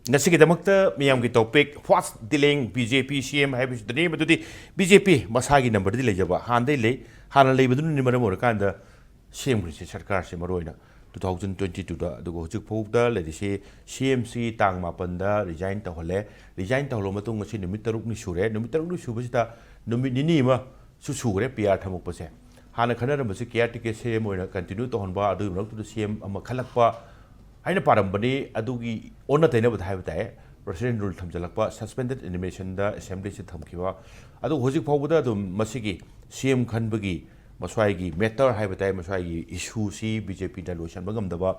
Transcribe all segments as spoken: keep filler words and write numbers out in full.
ꯉꯁꯤꯒꯤꯗꯃꯛꯇ ꯃꯤꯌꯥꯝꯒꯤ topic, what's delaying B J P C M ꯍꯥꯏꯕꯁꯤꯗꯅꯤ꯫ ꯃꯗꯨꯗꯤ B J P ꯃꯁꯥꯒꯤ numberꯗꯤ ꯂꯩꯖꯕ ꯍꯥꯟꯅꯗꯩ ꯂꯩ, ꯍꯥꯟꯅ ꯂꯩꯕꯗꯨꯅꯅꯤ ꯃꯔꯝ ꯑꯣꯏꯔꯀꯥꯟꯗ ꯁꯦꯝꯈ꯭ꯔꯤꯁꯦ ꯁꯔꯀꯥꯔꯁꯦ ꯃꯔꯨꯑꯣꯏꯅ two thousand twenty twoꯗ꯫ ꯑꯗꯨꯒ ꯍꯧꯖꯤꯛ ꯐꯥꯎꯕꯗ ꯂꯩꯔꯤꯁꯤ CMꯁꯤ ꯇꯥꯡ ꯃꯥꯄꯟꯗ resign ꯇꯧꯍꯜꯂꯦ꯫ Resign ꯇꯧꯍꯜꯂ ꯃꯇꯨꯡ ꯉꯁꯤ ꯅꯨꯃꯤꯠ ꯇꯔꯨꯛꯅꯤ ꯁꯨꯔꯦ꯫ ꯅꯨꯃꯤꯠ ꯇꯔꯨꯛꯅꯤ ꯁꯨꯕꯁꯤꯗ ꯅꯨꯃꯤꯠ ꯅꯤꯅꯤ ꯑꯃꯁꯨ ꯁꯨꯈ꯭ꯔꯦ PR ꯊꯝꯃꯛꯄꯁꯦ꯫ ꯍꯥꯟꯅ ꯈꯟꯅꯔꯝꯕꯁꯤ caretaker CM ꯑꯣꯏꯅ continue ꯇꯧꯍꯟꯕ, ꯑꯗꯨꯒꯤ ꯃꯔꯛꯇꯨꯗ CM ꯑꯃ ꯈꯜꯂꯛꯄ ꯍꯥꯏꯅ ꯄꯥꯔꯝꯕꯅꯤ꯫ ꯑꯗꯨꯒꯤ ꯑꯣꯟꯅ ꯇꯩꯅꯕꯗ ꯍꯥꯏꯕ ꯇꯥꯏ, President rule ꯊꯝꯖꯤꯜꯂꯛꯄ, suspended animationꯗ Assemblyꯁꯤ ꯊꯝꯈꯤꯕ꯫ ꯑꯗꯨ ꯍꯧꯖꯤꯛ ꯐꯥꯎꯕꯗ ꯑꯗꯨꯝ ꯃꯁꯤꯒꯤ CM ꯈꯟꯕꯒꯤ ꯃꯁ꯭ꯋꯥꯏꯒꯤ matter ꯍꯥꯏꯕ ꯇꯥꯏ, ꯃꯁ꯭ꯋꯥꯏꯒꯤ issueꯁꯤ BJPꯅ ꯂꯣꯏꯁꯤꯟꯕ ꯉꯝꯗꯕ,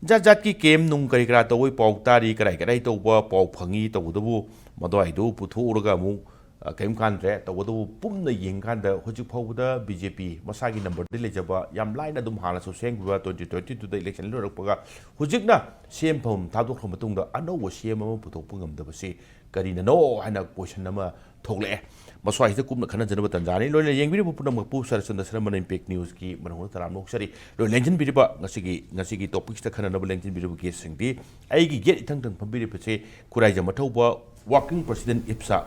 ꯖꯥꯠ ꯖꯥꯠꯀꯤ camp ꯅꯨꯡ ꯀꯔꯤ ꯀꯔꯥ ꯇꯧꯕꯒꯤ ꯄꯥꯎ ꯇꯥꯔꯤ, ꯀꯗꯥꯏ ꯀꯗꯥꯏ ꯇꯧꯕ ꯄꯥꯎ ꯐꯪꯉꯤ꯫ ꯇꯧꯕꯇꯕꯨ ꯃꯗꯨꯋꯥꯏꯗꯨ ꯄꯨꯊꯣꯛꯎꯔꯒ ꯑꯃꯨꯛ ꯑ, ꯀꯔꯤꯝ ꯀꯥꯟꯗ꯭ꯔꯦ꯫ ꯇꯧꯕꯇꯕꯨ ꯄꯨꯝꯅ ꯌꯦꯡꯀꯥꯟꯗ ꯍꯧꯖꯤꯛ ꯐꯥꯎꯕꯗ BJP ꯃꯁꯥꯒꯤ numberꯗꯤ ꯂꯩꯖꯕ, ꯌꯥꯝ ꯂꯥꯏꯅ ꯑꯗꯨꯝ ꯍꯥꯟꯅꯁꯨ ꯁꯦꯝꯈꯤꯕ, twenty twenty twoꯗ election ꯂꯣꯏꯔꯛꯄꯒ ꯍꯧꯖꯤꯛꯅ CM ꯐꯝ ꯊꯥꯗꯣꯛꯈ꯭ꯔ ꯃꯇꯨꯡꯗ ꯑꯅꯧꯕ CM ꯑꯃ ꯄꯨꯊꯣꯛꯄ ꯉꯝꯗꯕꯁꯤ ꯀꯔꯤꯅꯅꯣ ꯍꯥꯏꯅ question ꯑꯃ ꯊꯣꯛꯂꯛꯑꯦ꯫ ꯃꯁ꯭ꯋꯥꯏꯁꯤꯗ ꯀꯨꯞꯅ ꯈꯟꯅꯖꯅꯕ ꯇꯥꯟꯖꯥꯅꯤ꯫ ꯂꯣꯏꯅ ꯌꯦꯡꯕꯤꯔꯤꯕ ꯄꯨꯝꯅꯃꯛꯄꯨ ꯁꯔꯆꯟꯗ ꯁꯔꯃꯟ Impact Newsꯀꯤ ꯃꯅꯨꯡꯗ ꯇꯔꯥꯝꯅ ꯑꯣꯛꯆꯔꯤ꯫ ꯂꯣꯏꯅ ꯂꯦꯡꯁꯤꯟꯕꯤꯔꯤꯕ ꯉꯁꯤꯒꯤ, ꯉꯁꯤꯒꯤ topicꯁꯤꯗ ꯈꯟꯅꯅꯕ ꯂꯦꯡꯁꯤꯟꯕꯤꯔꯤꯕ guestꯁꯤꯡꯗꯤ ꯑꯩꯒꯤ ꯌꯦꯠ ꯏꯊꯪ ꯊꯪ ꯐꯝꯕꯤꯔꯤꯕꯁꯤ ꯈꯨꯔꯥꯏꯖꯝ ꯑꯊꯧꯕ working president IPSA,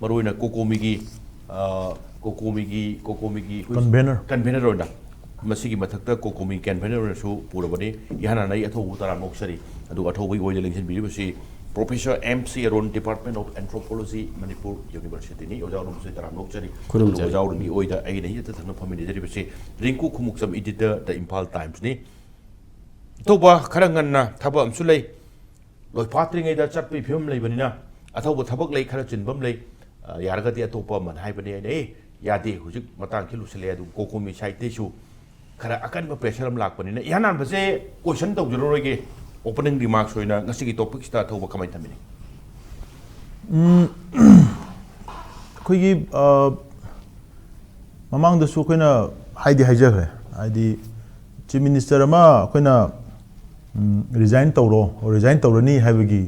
ꯃꯔꯨꯑꯣꯏꯅ COCOMIꯒꯤ, ꯑ, COCOMIꯒꯤ, COCOMIꯒꯤ ꯑꯩꯈꯣꯏ convener꯫ Convener ꯑꯣꯏꯅ, ꯃꯁꯤꯒꯤ ꯃꯊꯛꯇ COCOMI convener ꯑꯣꯏꯅꯁꯨ ꯄꯨꯔꯕꯅꯤ꯫ ꯏꯍꯥꯟ ꯍꯥꯟꯅ ꯑꯩ ꯑꯊꯧꯕ ꯇꯔꯥꯝꯅ ꯑꯣꯛꯆꯔꯤ꯫ ꯑꯗꯨꯒ ꯑꯊꯧꯕꯒꯤ ꯑꯣꯏꯗ ꯂꯦꯡꯁꯤꯟꯕꯤꯔꯤꯕꯁꯤ Professor M C Arun, Department of Anthropology, Manipur Universityꯅꯤ꯫ ꯑꯣꯖꯥ ꯑꯔꯨꯟꯕꯨꯁꯨ ꯇꯔꯥꯝꯅ ꯑꯣꯛꯆꯔꯤ꯫ ꯈꯨꯔꯨꯝꯖꯔꯤ꯫ ꯑꯗꯨꯒ ꯑꯣꯖꯥ ꯑꯔꯨꯟꯒꯤ ꯑꯣꯏꯗ ꯑꯩꯅ ꯍꯦꯛꯇ ꯊꯪꯅ ꯐꯝꯃꯤꯟꯅꯖꯔꯤꯕꯁꯤ ꯔꯤꯡꯀꯨ ꯈꯨꯃꯨꯛꯆꯝ, editor, The Imphal Timesꯅꯤ꯫ ꯑꯊꯧꯕ ꯈꯔ ꯉꯟꯅ ꯊꯕꯛ ꯑꯃꯁꯨ ꯂꯩ꯫ ꯂꯣꯏꯐꯥꯠꯇ꯭ꯔꯤꯉꯩꯗ ꯆꯠꯄꯒꯤ ꯐꯤꯕꯝ ꯂꯩꯕꯅꯤꯅ, ꯑꯊꯧꯕ ꯊꯕꯛ ꯂꯩ, ꯈꯔ ꯆꯤꯟꯕ ꯑꯃ ꯂꯩ꯫ ꯑ, ꯌꯥꯔꯒꯗꯤ ꯑꯇꯣꯞꯄ ꯑꯃꯅ ꯍꯥꯏꯕꯅꯤ ꯑꯩꯅ, "ꯑꯦ, ꯌꯥꯗꯦ, ꯍꯧꯖꯤꯛ ꯃꯇꯥꯡꯁꯤ ꯂꯨꯁꯜꯂꯦ", ꯑꯗꯨ COCOMI sideꯇꯩꯁꯨ ꯈꯔ ꯑꯀꯟꯕ pressure ꯑꯃ ꯂꯥꯛꯄꯅꯤꯅ, ꯏꯍꯥꯟ ꯍꯥꯟꯕꯁꯦ question ꯇꯧꯖꯔꯔꯣꯏꯒꯦ꯫ Opening remarks ꯑꯣꯏꯅ ꯉꯁꯤꯒꯤ topicꯁꯤꯗ ꯑꯊꯧꯕ ꯀꯃꯥꯏꯅ ꯊꯝꯕꯤꯅꯤ? ꯎꯝ, ꯑꯩꯈꯣꯏꯒꯤ, ꯑ, ꯃꯃꯥꯡꯗꯁꯨ ꯑꯩꯈꯣꯏꯅ ꯍꯥꯏꯗꯤ ꯍꯥꯏꯖꯈ꯭ꯔꯦ, ꯍꯥꯏꯗꯤ Chief Minister ꯑꯃ ꯑꯩꯈꯣꯏꯅ, ꯎꯝ, resign ꯇꯧꯔꯣ, resign ꯇꯧꯔꯅꯤ ꯍꯥꯏꯕꯒꯤ,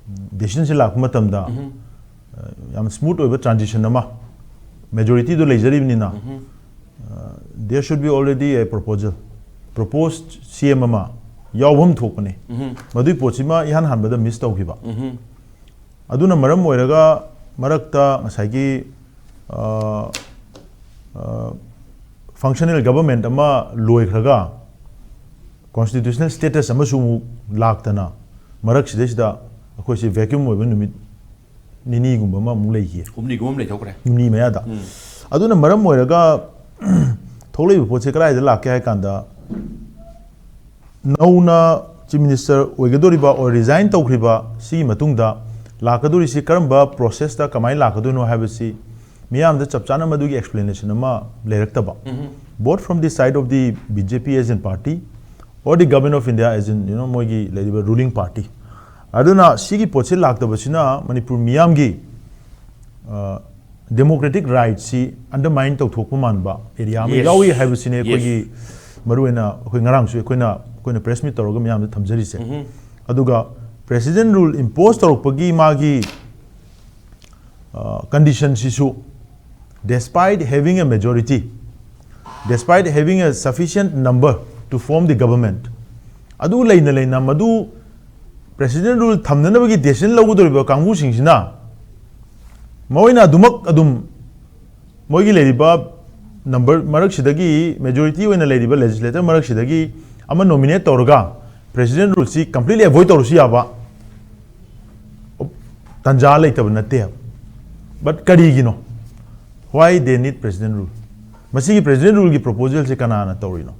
ꯎꯝ, decisionꯁꯦ ꯂꯥꯛꯄ ꯃꯇꯝꯗ, ꯎꯝ꯫ ꯑ, ꯌꯥꯝ smooth ꯑꯣꯏꯕ transition ꯑꯃ, majorityꯗꯣ ꯂꯩꯖꯔꯤꯕꯅꯤꯅ, ꯎꯝ꯫ ꯑ, there should be already a proposal, proposed CM ꯑꯃ, ꯌꯥꯎꯐꯝ ꯊꯣꯛꯄꯅꯦ꯫ ꯃꯗꯨꯒꯤ ꯄꯣꯠꯁꯤꯃ ꯏꯍꯥꯟ ꯍꯥꯟꯕꯗ ꯃꯤꯁ ꯇꯧꯈꯤꯕ꯫ ꯑꯗꯨꯅ ꯃꯔꯝ ꯑꯣꯏꯔꯒ ꯃꯔꯛꯇ ꯉꯁꯥꯏꯒꯤ ꯐꯪꯁꯅꯦꯜ ꯒꯕꯔꯃꯦꯟꯠ ꯑꯃ ꯂꯣꯏꯈ꯭ꯔꯒ ꯀꯣꯟꯁꯇꯤꯇ꯭ꯌꯨꯁꯅꯦꯜ ꯁ꯭ꯇꯦꯇꯁ ꯑꯃꯁꯨ ꯑꯃꯨꯛ ꯂꯥꯛꯇꯅ ꯃꯔꯛꯁꯤꯗꯩꯁꯤꯗ ꯑꯩꯈꯣꯏꯁꯤ ꯚꯦꯀ꯭ꯌꯨꯝ ꯑꯣꯏꯕ ꯅꯨꯃꯤꯠ ꯅꯤꯅꯤꯒꯨꯝꯕ ꯑꯃ ꯑꯃꯨꯛ ꯂꯩꯈꯤ꯫ ꯍꯨꯝꯅꯤꯒꯨꯝꯕ ꯑꯃ ꯂꯩꯊꯣꯛꯈ꯭ꯔꯦ꯫ ꯍꯨꯝꯅꯤ ꯃꯌꯥꯗ꯫ ꯑꯗꯨꯅ ꯃꯔꯝ ꯑꯣꯏꯔꯒ ꯊꯣꯛꯂꯛꯏꯕ ꯄꯣꯠꯁꯦ ꯀꯗꯥꯏꯗ ꯂꯥꯛꯀꯦ ꯍꯥꯏ ꯀꯥꯟꯗ, ꯅꯧꯅ ꯆꯤꯐ ꯃꯤꯅꯤꯁꯇꯔ ꯑꯣꯏꯒꯗꯧꯔꯤꯕ ꯑꯣꯔ ꯔꯤꯖꯥꯏꯟ ꯇꯧꯈ꯭ꯔꯤꯕ ꯁꯤꯒꯤ ꯃꯇꯨꯡꯗ ꯂꯥꯛꯀꯗꯧꯔꯤꯁꯤ ꯀꯔꯝꯕ ꯄ꯭ꯔꯣꯁꯦꯁꯇ ꯀꯃꯥꯏꯅ ꯂꯥꯛꯀꯗꯣꯏꯅꯣ ꯍꯥꯏꯕꯁꯤ ꯃꯤꯌꯥꯝꯗ ꯆꯞ ꯆꯥꯅ ꯃꯗꯨꯒꯤ ꯑꯦꯛꯁꯄ꯭ꯂꯦꯅꯦꯁꯟ ꯑꯃ ꯂꯩꯔꯛꯇꯕ꯫ Both from the side of the B J P as in party or the Government of India as in, you know, ꯃꯣꯏꯒꯤ ꯂꯩꯔꯤꯕ ꯔꯨꯂꯤꯡ ꯄꯥꯔꯇꯤ꯫ ꯑꯗꯨꯅ ꯁꯤꯒꯤ ꯄꯣꯠꯁꯤ ꯂꯥꯛꯇꯕꯁꯤꯅ ꯃꯅꯤꯄꯨꯔ ꯃꯤꯌꯥꯝꯒꯤ ꯗꯦꯃꯣꯀ꯭ꯔꯦꯇꯤꯛ ꯔꯥꯏꯠꯁꯤ ꯑꯟꯗꯔꯃꯥꯏꯟ ꯇꯧꯊꯣꯛꯄ ꯃꯥꯟꯕ ꯑꯦꯔꯤꯌꯥ ꯑꯃ Yes. ꯌꯥꯎꯏ ꯍꯥꯏꯕꯁꯤꯅꯦ꯫ Yes. ꯑꯩꯈꯣꯏꯒꯤ ꯃꯔꯨꯑꯣꯏꯅ ꯑꯩꯈꯣꯏ ꯉꯔꯥꯡꯁꯨ ꯑꯩꯈꯣꯏꯅ ꯑꯩꯈꯣꯏꯅ ꯄ꯭ꯔꯦꯁ ꯃꯤꯠ ꯇꯧꯔꯒ ꯃꯌꯥꯝꯗ ꯊꯝꯖꯔꯤꯁꯦ꯫ ꯑꯗꯨꯒ ꯄ꯭ꯔꯦꯁꯤꯗꯦꯟ ꯔꯨꯜ ꯏꯝꯄꯣꯁ ꯇꯧꯔꯛꯄꯒꯤ ꯃꯥꯒꯤ ꯀꯟꯗꯤꯁꯟꯁꯤꯁꯨ, despite having a majority, despite having a sufficient number to form the government, ꯑꯗꯨ ꯂꯩꯅ ꯂꯩꯅ ꯃꯗꯨ ꯄ꯭ꯔꯦꯁꯤꯗꯦꯟ ꯔꯨꯜ ꯊꯝꯅꯅꯕꯒꯤ ꯗꯦꯁꯤꯖꯟ ꯂꯧꯒꯗꯧꯔꯤꯕ ꯀꯥꯡꯕꯨꯁꯤꯡꯁꯤꯅ ꯃꯣꯏꯅ ꯑꯗꯨꯃꯛ ꯑꯗꯨꯝ ꯃꯣꯏꯒꯤ ꯂꯩꯔꯤꯕ ꯅꯝꯕꯔ ꯃꯔꯛꯁꯤꯗꯒꯤ, ꯃꯦꯖꯣꯔꯤꯇꯤ ꯑꯣꯏꯅ ꯂꯩꯔꯤꯕ ꯂꯦꯖꯤꯁꯂꯦꯇꯔ ꯃꯔꯛꯁꯤꯗꯒꯤ ꯑꯃ ꯅꯣꯃꯤꯅꯦꯠ ꯇꯧꯔꯒ ꯄ꯭ꯔꯦꯁꯤꯗꯦꯟ ꯔꯨꯜꯁꯤ ꯀꯝꯄ꯭ꯂꯤꯠꯂꯤ ꯑꯦꯚꯣꯏꯗ ꯇꯧꯔꯁꯨ ꯌꯥꯕ ꯇꯥꯟꯖꯥ ꯂꯩꯇꯕ ꯅꯠꯇꯦ꯫ But ꯀꯔꯤꯒꯤꯅꯣ? Why they need president rule? ꯃꯁꯤꯒꯤ ꯄ꯭ꯔꯦꯁꯤꯗꯦꯟ ꯔꯨꯜꯒꯤ ꯄ꯭ꯔꯣꯄꯣꯖꯦꯜꯁꯦ ꯀꯅꯥꯅ ꯇꯧꯔꯤꯅꯣ?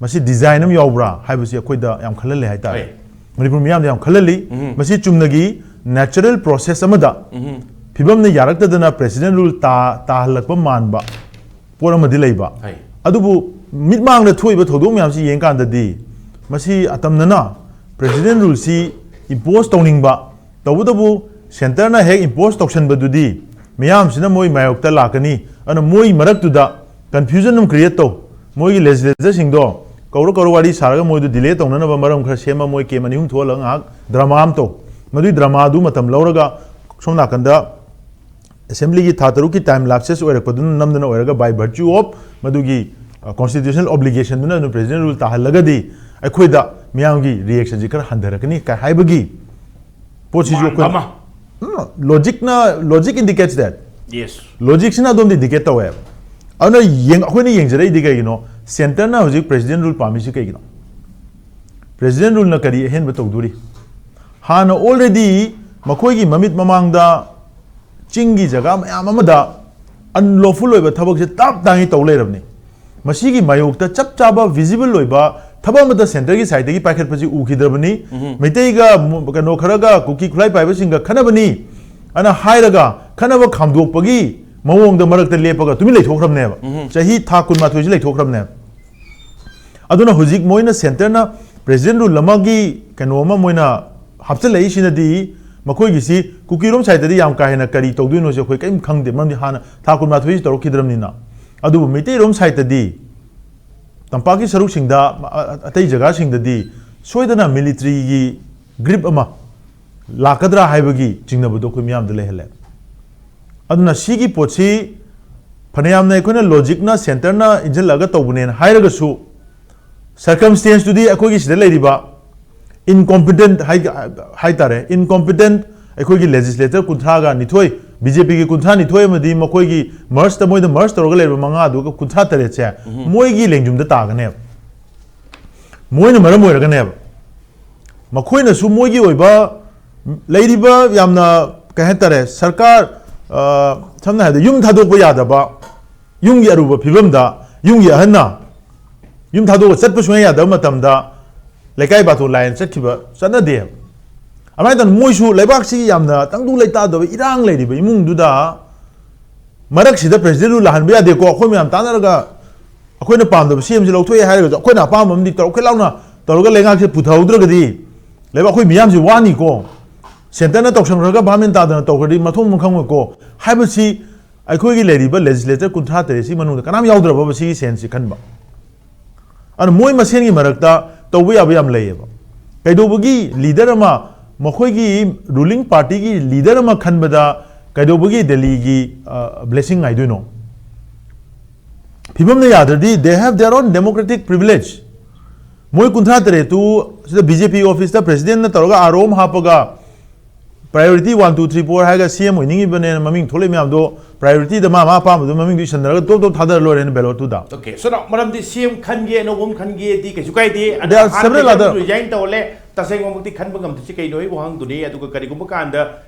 ꯃꯁꯤ ꯗꯤꯖꯥꯏꯟ ꯑꯃ ꯌꯥꯎꯕ꯭ꯔꯥ ꯍꯥꯏꯕꯁꯤ ꯑꯩꯈꯣꯏꯗ ꯌꯥꯝ ꯈꯜꯍꯜꯂꯦ ꯍꯥꯏꯇꯥꯔꯦ꯫ ꯍꯣꯏ꯫ ꯃꯅꯤꯄꯨꯔ ꯃꯤꯌꯥꯝꯗ ꯌꯥꯝ ꯈꯜꯍꯜꯂꯤ꯫ ꯃꯁꯤ ꯆꯨꯝꯅꯒꯤ ꯅꯦꯆꯔꯦꯜ ꯄ꯭ꯔꯣꯁꯦꯁ ꯑꯃꯗ ꯐꯤꯕꯝꯅ ꯌꯥꯔꯛꯇꯗꯅ ꯄ꯭ꯔꯦꯁꯤꯗꯦꯟ ꯔꯨꯜ ꯇꯥ-, ꯇꯥꯍꯜꯂꯛꯄ ꯃꯥꯟꯕ ꯄꯣꯠ ꯑꯃꯗꯤ ꯂꯩꯕ꯫ ꯍꯣꯏ꯫ ꯑꯗꯨꯕꯨ ꯃꯤꯠꯃꯥꯡꯗ ꯊꯣꯛꯏꯕ ꯊꯧꯗꯣꯛ ꯃꯌꯥꯝꯁꯤ ꯌꯦꯡꯀꯥꯟꯗꯗꯤ ꯃꯁꯤ ꯑꯇꯝꯅꯅ ꯄ꯭ꯔꯦꯁꯤꯗꯦꯟ ꯔꯨꯜꯁꯤ ꯏꯝꯄꯣꯁ ꯇꯧꯅꯤꯡꯕ, ꯇꯧꯕꯇꯕꯨ ꯁꯦꯟꯇꯔꯅ ꯍꯦꯛ ꯏꯝꯄꯣꯁ ꯇꯧꯁꯟꯕꯗꯨꯗꯤ ꯃꯤꯌꯥꯝꯁꯤꯅ ꯃꯣꯏ ꯃꯥꯌꯣꯛꯇ ꯂꯥꯛꯀꯅꯤ꯫ ꯑꯗꯨꯅ ꯃꯣꯏ ꯃꯔꯛꯇꯨꯗ ꯀꯟꯐ꯭ꯌꯨꯖꯟ ꯑꯃ ꯀ꯭ꯔꯤꯌꯦꯠ ꯇꯧ꯫ ꯃꯣꯏꯒꯤ ꯂꯦꯖꯤꯁꯂꯦꯇꯔꯁꯤꯡꯗꯣ ꯀꯧꯔ ꯀꯧꯔ ꯋꯥꯔꯤ ꯁꯥꯔꯒ ꯃꯣꯏꯗꯨ ꯗꯤꯂꯦ ꯇꯧꯅꯅꯕ ꯃꯔꯝ ꯈꯔ ꯁꯦꯝꯃ ꯃꯣꯏ ꯀꯦꯝ ꯑꯅꯤ ꯑꯍꯨꯝ ꯊꯣꯛꯍꯜꯂꯒ ꯉꯥꯏꯍꯥꯛ ꯗ꯭ꯔꯃꯥ ꯑꯃ ꯇꯧ꯫ ꯃꯗꯨꯒꯤ ꯗ꯭ꯔꯃꯥꯗꯨ ꯃꯇꯝ ꯂꯧꯔꯒ ꯁꯣꯝ ꯅꯥꯀꯟꯗ ꯑꯦꯁꯦꯝꯕ꯭ꯂꯤꯒꯤ ꯊꯥ ꯇꯔꯨꯛꯀꯤ ꯇꯥꯏꯝ ꯂꯥꯞꯁꯦꯁ ꯑꯣꯏꯔꯛꯄꯗꯨꯅ ꯅꯝꯗꯅ ꯑꯣꯏꯔꯒ by virtue of ꯃꯗꯨꯒꯤ ꯀꯣꯟꯁꯇꯤꯇ꯭ꯌꯨꯁꯅꯦꯜ ꯑꯣꯕ꯭ꯂꯤꯒꯦꯁꯟꯗꯨꯅ ꯑꯗꯨꯝ ꯄ꯭ꯔꯦꯁꯤꯗꯦꯟ ꯔꯨꯜ ꯇꯥꯍꯜꯂꯒꯗꯤ ꯑꯩꯈꯣꯏꯗ ꯃꯤꯌꯥꯝꯒꯤ ꯔꯤꯌꯦꯛꯁꯟꯁꯤ ꯈꯔ ꯍꯟꯊꯔꯛꯀꯅꯤ ꯀꯥꯏ ꯍꯥꯏꯕꯒꯤ ꯄꯣꯠꯁꯤꯁꯨ ꯃꯥꯟꯕ ꯑꯩꯈꯣꯏ ꯑꯃ ꯂꯣꯖꯤꯛꯅ logic indicates that ꯌꯦꯁ ꯂꯣꯖꯤꯛꯁꯤꯅ ꯑꯗꯣꯝꯗꯤ ꯏꯟꯗꯤꯀꯦꯠ ꯇꯧꯋꯦꯕ꯫ ꯑꯗꯨꯅ ꯌꯦꯡ ꯑꯩꯈꯣꯏꯅ ꯌꯦꯡꯖꯔꯛꯏꯗꯤ ꯀꯩꯒꯤꯅꯣ? ꯁꯦꯟꯇꯔꯅ ꯍꯧꯖꯤꯛ ꯄ꯭ꯔꯦꯁꯤꯗꯦꯟ ꯔꯨꯜ ꯄꯥꯝꯃꯤꯁꯤ ꯀꯩꯒꯤꯅꯣ? ꯄ꯭ꯔꯦꯁꯤꯗꯦꯟ ꯔꯨꯜꯅ ꯀꯔꯤ ꯑꯍꯦꯟꯕ ꯇꯧꯗꯣꯔꯤ? ꯍꯥꯟꯅ ꯑꯣꯜꯔꯦꯗꯤ ꯃꯈꯣꯏꯒꯤ ꯃꯃꯤꯠ ꯃꯃꯥꯡꯗ ꯆꯤꯡꯒꯤ ꯖꯒꯥ ꯃꯌꯥꯝ ꯑꯃꯗ ꯑꯟꯂꯣꯐꯨꯜ ꯑꯣꯏꯕ ꯊꯕꯛꯁꯦ ꯇꯞ ꯇꯥꯉꯩ ꯇꯧ ꯂꯩꯔꯕꯅꯤ꯫ ꯃꯁꯤꯒꯤ ꯃꯥꯌꯣꯛꯇ ꯆꯞ ꯆꯥꯕ ꯚꯤꯖꯤꯕꯜ ꯑꯣꯏꯕ ꯊꯕꯛ ꯑꯃꯠꯇ ꯁꯦꯟꯇꯔꯒꯤ ꯁꯥꯏꯠꯇꯒꯤ ꯄꯥꯏꯈꯠꯄꯁꯤ ꯎꯈꯤꯗ꯭ꯔꯕꯅꯤ꯫ ꯃꯩꯇꯩꯒ ꯃꯨ- ꯀꯩꯅꯣ ꯈꯔꯒ ꯀꯨꯀꯤ ꯈꯨꯠꯂꯥꯏ ꯄꯥꯏꯕꯁꯤꯡꯒ ꯈꯠꯅꯕꯅꯤ ꯑꯅ ꯍꯥꯏꯔꯒ ꯈꯠꯅꯕ ꯈꯥꯝꯗꯣꯛꯄꯒꯤ ꯃꯑꯣꯡꯗ ꯃꯔꯛꯇ ꯂꯦꯞꯄꯒ ꯇꯨꯃꯤꯟ ꯂꯩꯊꯣꯛꯈ꯭ꯔꯕꯅꯦꯕ꯫ ꯆꯍꯤ ꯊꯥ ꯀꯨꯟꯃꯥꯊꯣꯏꯁꯤ ꯂꯩꯊꯣꯛꯈ꯭ꯔꯕꯅꯦꯕ꯫ ꯑꯗꯨꯅ ꯍꯧꯖꯤꯛ ꯃꯣꯏꯅ ꯁꯦꯟꯇꯔꯅ ꯄ꯭ꯔꯦꯁꯤꯗꯦꯟ ꯔꯨꯜ ꯑꯃꯒꯤ ꯀꯩꯅꯣ ꯑꯃ ꯃꯣꯏꯅ ꯍꯥꯞꯆꯤꯜꯂꯛꯏꯁꯤꯅꯗꯤ ꯃꯈꯣꯏꯒꯤꯁꯤ ꯀꯨꯀꯤꯔꯣꯝ ꯁꯥꯏꯠꯇꯗꯤ ꯌꯥꯝ ꯀꯥ ꯍꯦꯟꯅ ꯀꯔꯤ ꯇꯧꯗꯣꯏꯅꯣꯁꯦ ꯑꯩꯈꯣꯏ ꯀꯔꯤꯝ ꯈꯪꯗꯦ, ꯃꯔꯝꯗꯤ ꯍꯥꯟꯅ ꯊꯥ ꯀꯨꯟꯃꯥꯊꯣꯏꯁꯤ ꯇꯧꯔꯛꯈꯤꯗ꯭ꯔꯕꯅꯤꯅ꯫ ꯑꯗꯨꯕꯨ ꯃꯩꯇꯩꯔꯣꯝ ꯁꯥꯏꯠꯇꯗꯤ ꯇꯝꯄꯥꯛꯀꯤ ꯁꯔꯨꯛꯁꯤꯡꯗ ꯑ- ꯑꯇꯩ ꯖꯒꯥꯁꯤꯡꯗꯗꯤ ꯁꯣꯏꯗꯅ ꯃꯤꯂꯤꯇ꯭ꯔꯤꯒꯤ ꯒ꯭ꯔꯤꯞ ꯑꯃ ꯂꯥꯛꯀꯗ꯭ꯔꯥ ꯍꯥꯏꯕꯒꯤ ꯆꯤꯡꯅꯕꯗꯣ ꯑꯩꯈꯣꯏ ꯃꯤꯌꯥꯝꯗ ꯂꯩꯍꯜꯂꯦ꯫ ꯑꯗꯨꯅ ꯁꯤꯒꯤ ꯄꯣꯠꯁꯤ ꯐꯅꯌꯥꯝꯅ ꯑꯩꯈꯣꯏꯅ ꯂꯣꯖꯤꯛꯅ ꯁꯦꯟꯇꯔꯅ ꯏꯟꯁꯤꯜꯂꯒ ꯇꯧꯕꯅꯦꯅ ꯍꯥꯏꯔꯒꯁꯨ ꯁꯔꯀꯝꯁꯇꯦꯟꯁꯇꯨꯗꯤ ꯑꯩꯈꯣꯏꯒꯤ ꯁꯤꯗ ꯂꯩꯔꯤꯕ ꯏꯟꯀꯣꯝꯄꯤꯇꯦꯟꯠ ꯍꯥꯏ ꯍꯥꯏꯇꯥꯔꯦ, ꯏꯟꯀꯣꯝꯄꯤꯇꯦꯟꯠ ꯑꯩꯈꯣꯏꯒꯤ ꯂꯦꯖꯤꯁꯂꯦꯇꯔ ꯀꯨꯟꯊ꯭ꯔꯥꯒ ꯅꯤꯊꯣꯏ, ꯕꯤ ꯖꯦ ꯄꯤꯒꯤ ꯀꯨꯟꯊ꯭ꯔꯥ ꯅꯤꯊꯣꯏ ꯑꯃꯗꯤ ꯃꯈꯣꯏꯒꯤ ꯃꯔꯁꯇ ꯃꯣꯏꯗ ꯃꯔꯁ ꯇꯧꯔꯒ ꯂꯩꯔꯤꯕ ꯃꯉꯥꯗꯨꯒ ꯀꯨꯟꯊ꯭ꯔꯥ ꯇꯔꯦꯠꯁꯦ ꯃꯣꯏꯒꯤ ꯂꯦꯡꯖꯨꯝꯗ ꯇꯥꯒꯅꯦꯕ꯫ ꯃꯣꯏꯅ ꯃꯔꯝ ꯑꯣꯏꯔꯒꯅꯦꯕ꯫ ꯃꯈꯣꯏꯅꯁꯨ ꯃꯣꯏꯒꯤ ꯑꯣꯏꯕ ꯂꯩꯔꯤꯕ ꯌꯥꯝꯅ ꯀꯩ ꯍꯥꯏꯇꯥꯔꯦ, ꯁꯔꯀꯥꯔ ꯑ, ꯁꯝꯅ ꯍꯥꯏꯔꯕꯗ ꯌꯨꯝ ꯊꯥꯗꯣꯛꯄ ꯌꯥꯗꯕ ꯌꯨꯝꯒꯤ ꯑꯔꯨꯕ ꯐꯤꯕꯝꯗ ꯌꯨꯝꯒꯤ ꯑꯍꯟꯅ ꯌꯨꯝ ꯊꯥꯗꯣꯛꯑꯒ ꯆꯠꯄ ꯁꯨꯡꯌꯥ ꯌꯥꯗꯕ ꯃꯇꯝꯗ ꯂꯩꯀꯥꯏ ꯕꯥꯇꯣꯟ ꯂꯥꯏꯟ ꯆꯠꯈꯤꯕ ꯆꯠꯅꯗꯦꯕ꯫ ꯑꯗꯨꯃꯥꯏꯅ ꯇꯧꯗꯅ ꯃꯣꯏꯁꯨ ꯂꯩꯕꯥꯛꯁꯤ ꯌꯥꯝꯅ ꯇꯪꯗꯨ ꯂꯩꯇꯥꯗꯕ ꯏꯔꯥꯡ ꯂꯩꯔꯤꯕ ꯏꯃꯨꯡꯗꯨꯗ ꯃꯔꯛꯁꯤꯗ ꯄ꯭ꯔꯦꯁꯤꯗꯦꯟ ꯔꯨꯜ ꯂꯥꯛꯍꯟꯕ ꯌꯥꯗꯦꯀꯣ, ꯑꯩꯈꯣꯏ ꯃꯌꯥꯝ ꯇꯥꯟꯅꯔꯒ ꯑꯩꯈꯣꯏꯅ ꯄꯥꯝꯗꯕ ꯁꯤ ꯑꯦꯝꯁꯤ ꯂꯧꯊꯣꯛꯑꯦ ꯍꯥꯏꯔꯒꯁꯨ ꯑꯩꯈꯣꯏꯅ ꯑꯄꯥꯝꯕ ꯑꯃꯗꯤ ꯇꯧꯔꯛꯀꯦ ꯂꯥꯎꯅ ꯇꯧꯔꯒ ꯂꯩꯉꯥꯛꯁꯦ ꯄꯨꯊꯍꯧꯗ꯭ꯔꯒꯗꯤ ꯂꯩꯕꯥꯛ ꯑꯩꯈꯣꯏ ꯃꯤꯌꯥꯝꯁꯤ ꯋꯥꯅꯤꯀꯣ꯫ ꯁꯦꯟꯇꯔꯅ ꯇꯧꯁꯟꯈ꯭ꯔꯒ ꯚꯥꯞ ꯃꯦꯟ ꯇꯥꯗꯅ ꯇꯧꯈ꯭ꯔꯗꯤ ꯃꯊꯣꯡ ꯃꯔꯝ ꯈꯪꯉꯣꯏꯀꯣ ꯍꯥꯏꯕꯁꯤ ꯑꯩꯈꯣꯏꯒꯤ ꯂꯩꯔꯤꯕ ꯂꯦꯖꯤꯁꯂꯦꯇꯔ ꯀꯨꯟꯊ꯭ꯔꯥ ꯇꯔꯦꯠꯁꯤ ꯃꯅꯨꯡꯗ ꯀꯅꯥꯝ ꯌꯥꯎꯗ꯭ꯔꯕꯕ ꯁꯤꯒꯤ ꯁꯦꯟꯁꯤ ꯈꯟꯕ꯫ ꯑꯗꯨꯅ ꯃꯣꯏ ꯃꯁꯦꯟꯒꯤ ꯃꯔꯛꯇ ꯇꯧꯕ ꯌꯥꯕ ꯌꯥꯝ ꯂꯩꯌꯦꯕ꯫ ꯀꯩꯗꯧꯕꯒꯤ ꯂꯤꯗꯔ ꯑꯃ, ꯃꯈꯣꯏꯒꯤ ꯔꯨꯂꯤꯡ ꯄꯥꯔꯇꯤꯒꯤ ꯂꯤꯗꯔ ꯑꯃ ꯈꯟꯕꯗ ꯀꯩꯗꯧꯕꯒꯤ ꯗꯦꯜꯂꯤꯒꯤ ꯕ꯭ꯂꯦꯁꯤꯡ ꯉꯥꯏꯗꯣꯏꯅꯣ? ꯐꯤꯕꯝꯅ ꯌꯥꯗ꯭ꯔꯗꯤ they have their own democratic privilege꯫ ꯃꯣꯏ ꯀꯨꯟꯊ꯭ꯔꯥ ꯇꯔꯦꯠꯇꯨ ꯁꯤꯗ ꯕꯤ ꯖꯦ ꯄꯤ ꯑꯣꯐꯤꯁꯇ ꯄ꯭ꯔꯦꯁꯤꯗꯦꯟꯠꯅ ꯇꯧꯔꯒ ꯑꯥꯔ ꯑꯣ ꯑꯃ ꯍꯥꯞꯄꯒ priority one two three four ꯍꯥꯏꯔꯒ ꯁꯤ ꯑꯦꯝ ꯑꯣꯏꯅꯤꯡꯉꯤꯕꯅꯦꯅ ꯃꯃꯤꯡ ꯊꯣꯛꯂꯛꯏ ꯃꯌꯥꯝꯗꯣ priorityꯗ ꯃꯥ ꯃꯥ ꯑꯄꯥꯝꯕꯗꯣ ꯃꯃꯤꯡꯗꯣ ꯏꯁꯟꯅꯔꯒ ꯇꯣꯞ ꯇꯣꯞ ꯊꯥꯗꯔ ꯂꯣꯏꯔꯦꯅ ballotꯇꯨꯗ꯫ Okay, so now ꯃꯔꯝꯗꯤ ꯁꯤ ꯑꯦꯝ ꯈꯟꯒꯦ, ꯑꯅꯧꯕ ꯑꯃ ꯈꯟꯒꯦꯗꯤ ꯀꯩꯁꯨ ꯀꯥꯏꯗꯦ꯫ ꯑꯗꯣ There are ꯍꯥꯟꯅ several other resign ꯇꯧꯍꯜꯂꯦ, ꯇꯁꯦꯡꯕꯃꯛꯇꯤ ꯈꯟꯕ ꯉꯝꯗ꯭ꯔꯤꯁꯤ ꯀꯩꯅꯣ? ꯑꯩ ꯋꯥꯍꯪꯗꯨꯅꯤ꯫ ꯑꯗꯨꯒ ꯀꯔꯤꯒꯨꯝꯕ ꯀꯥꯟꯗ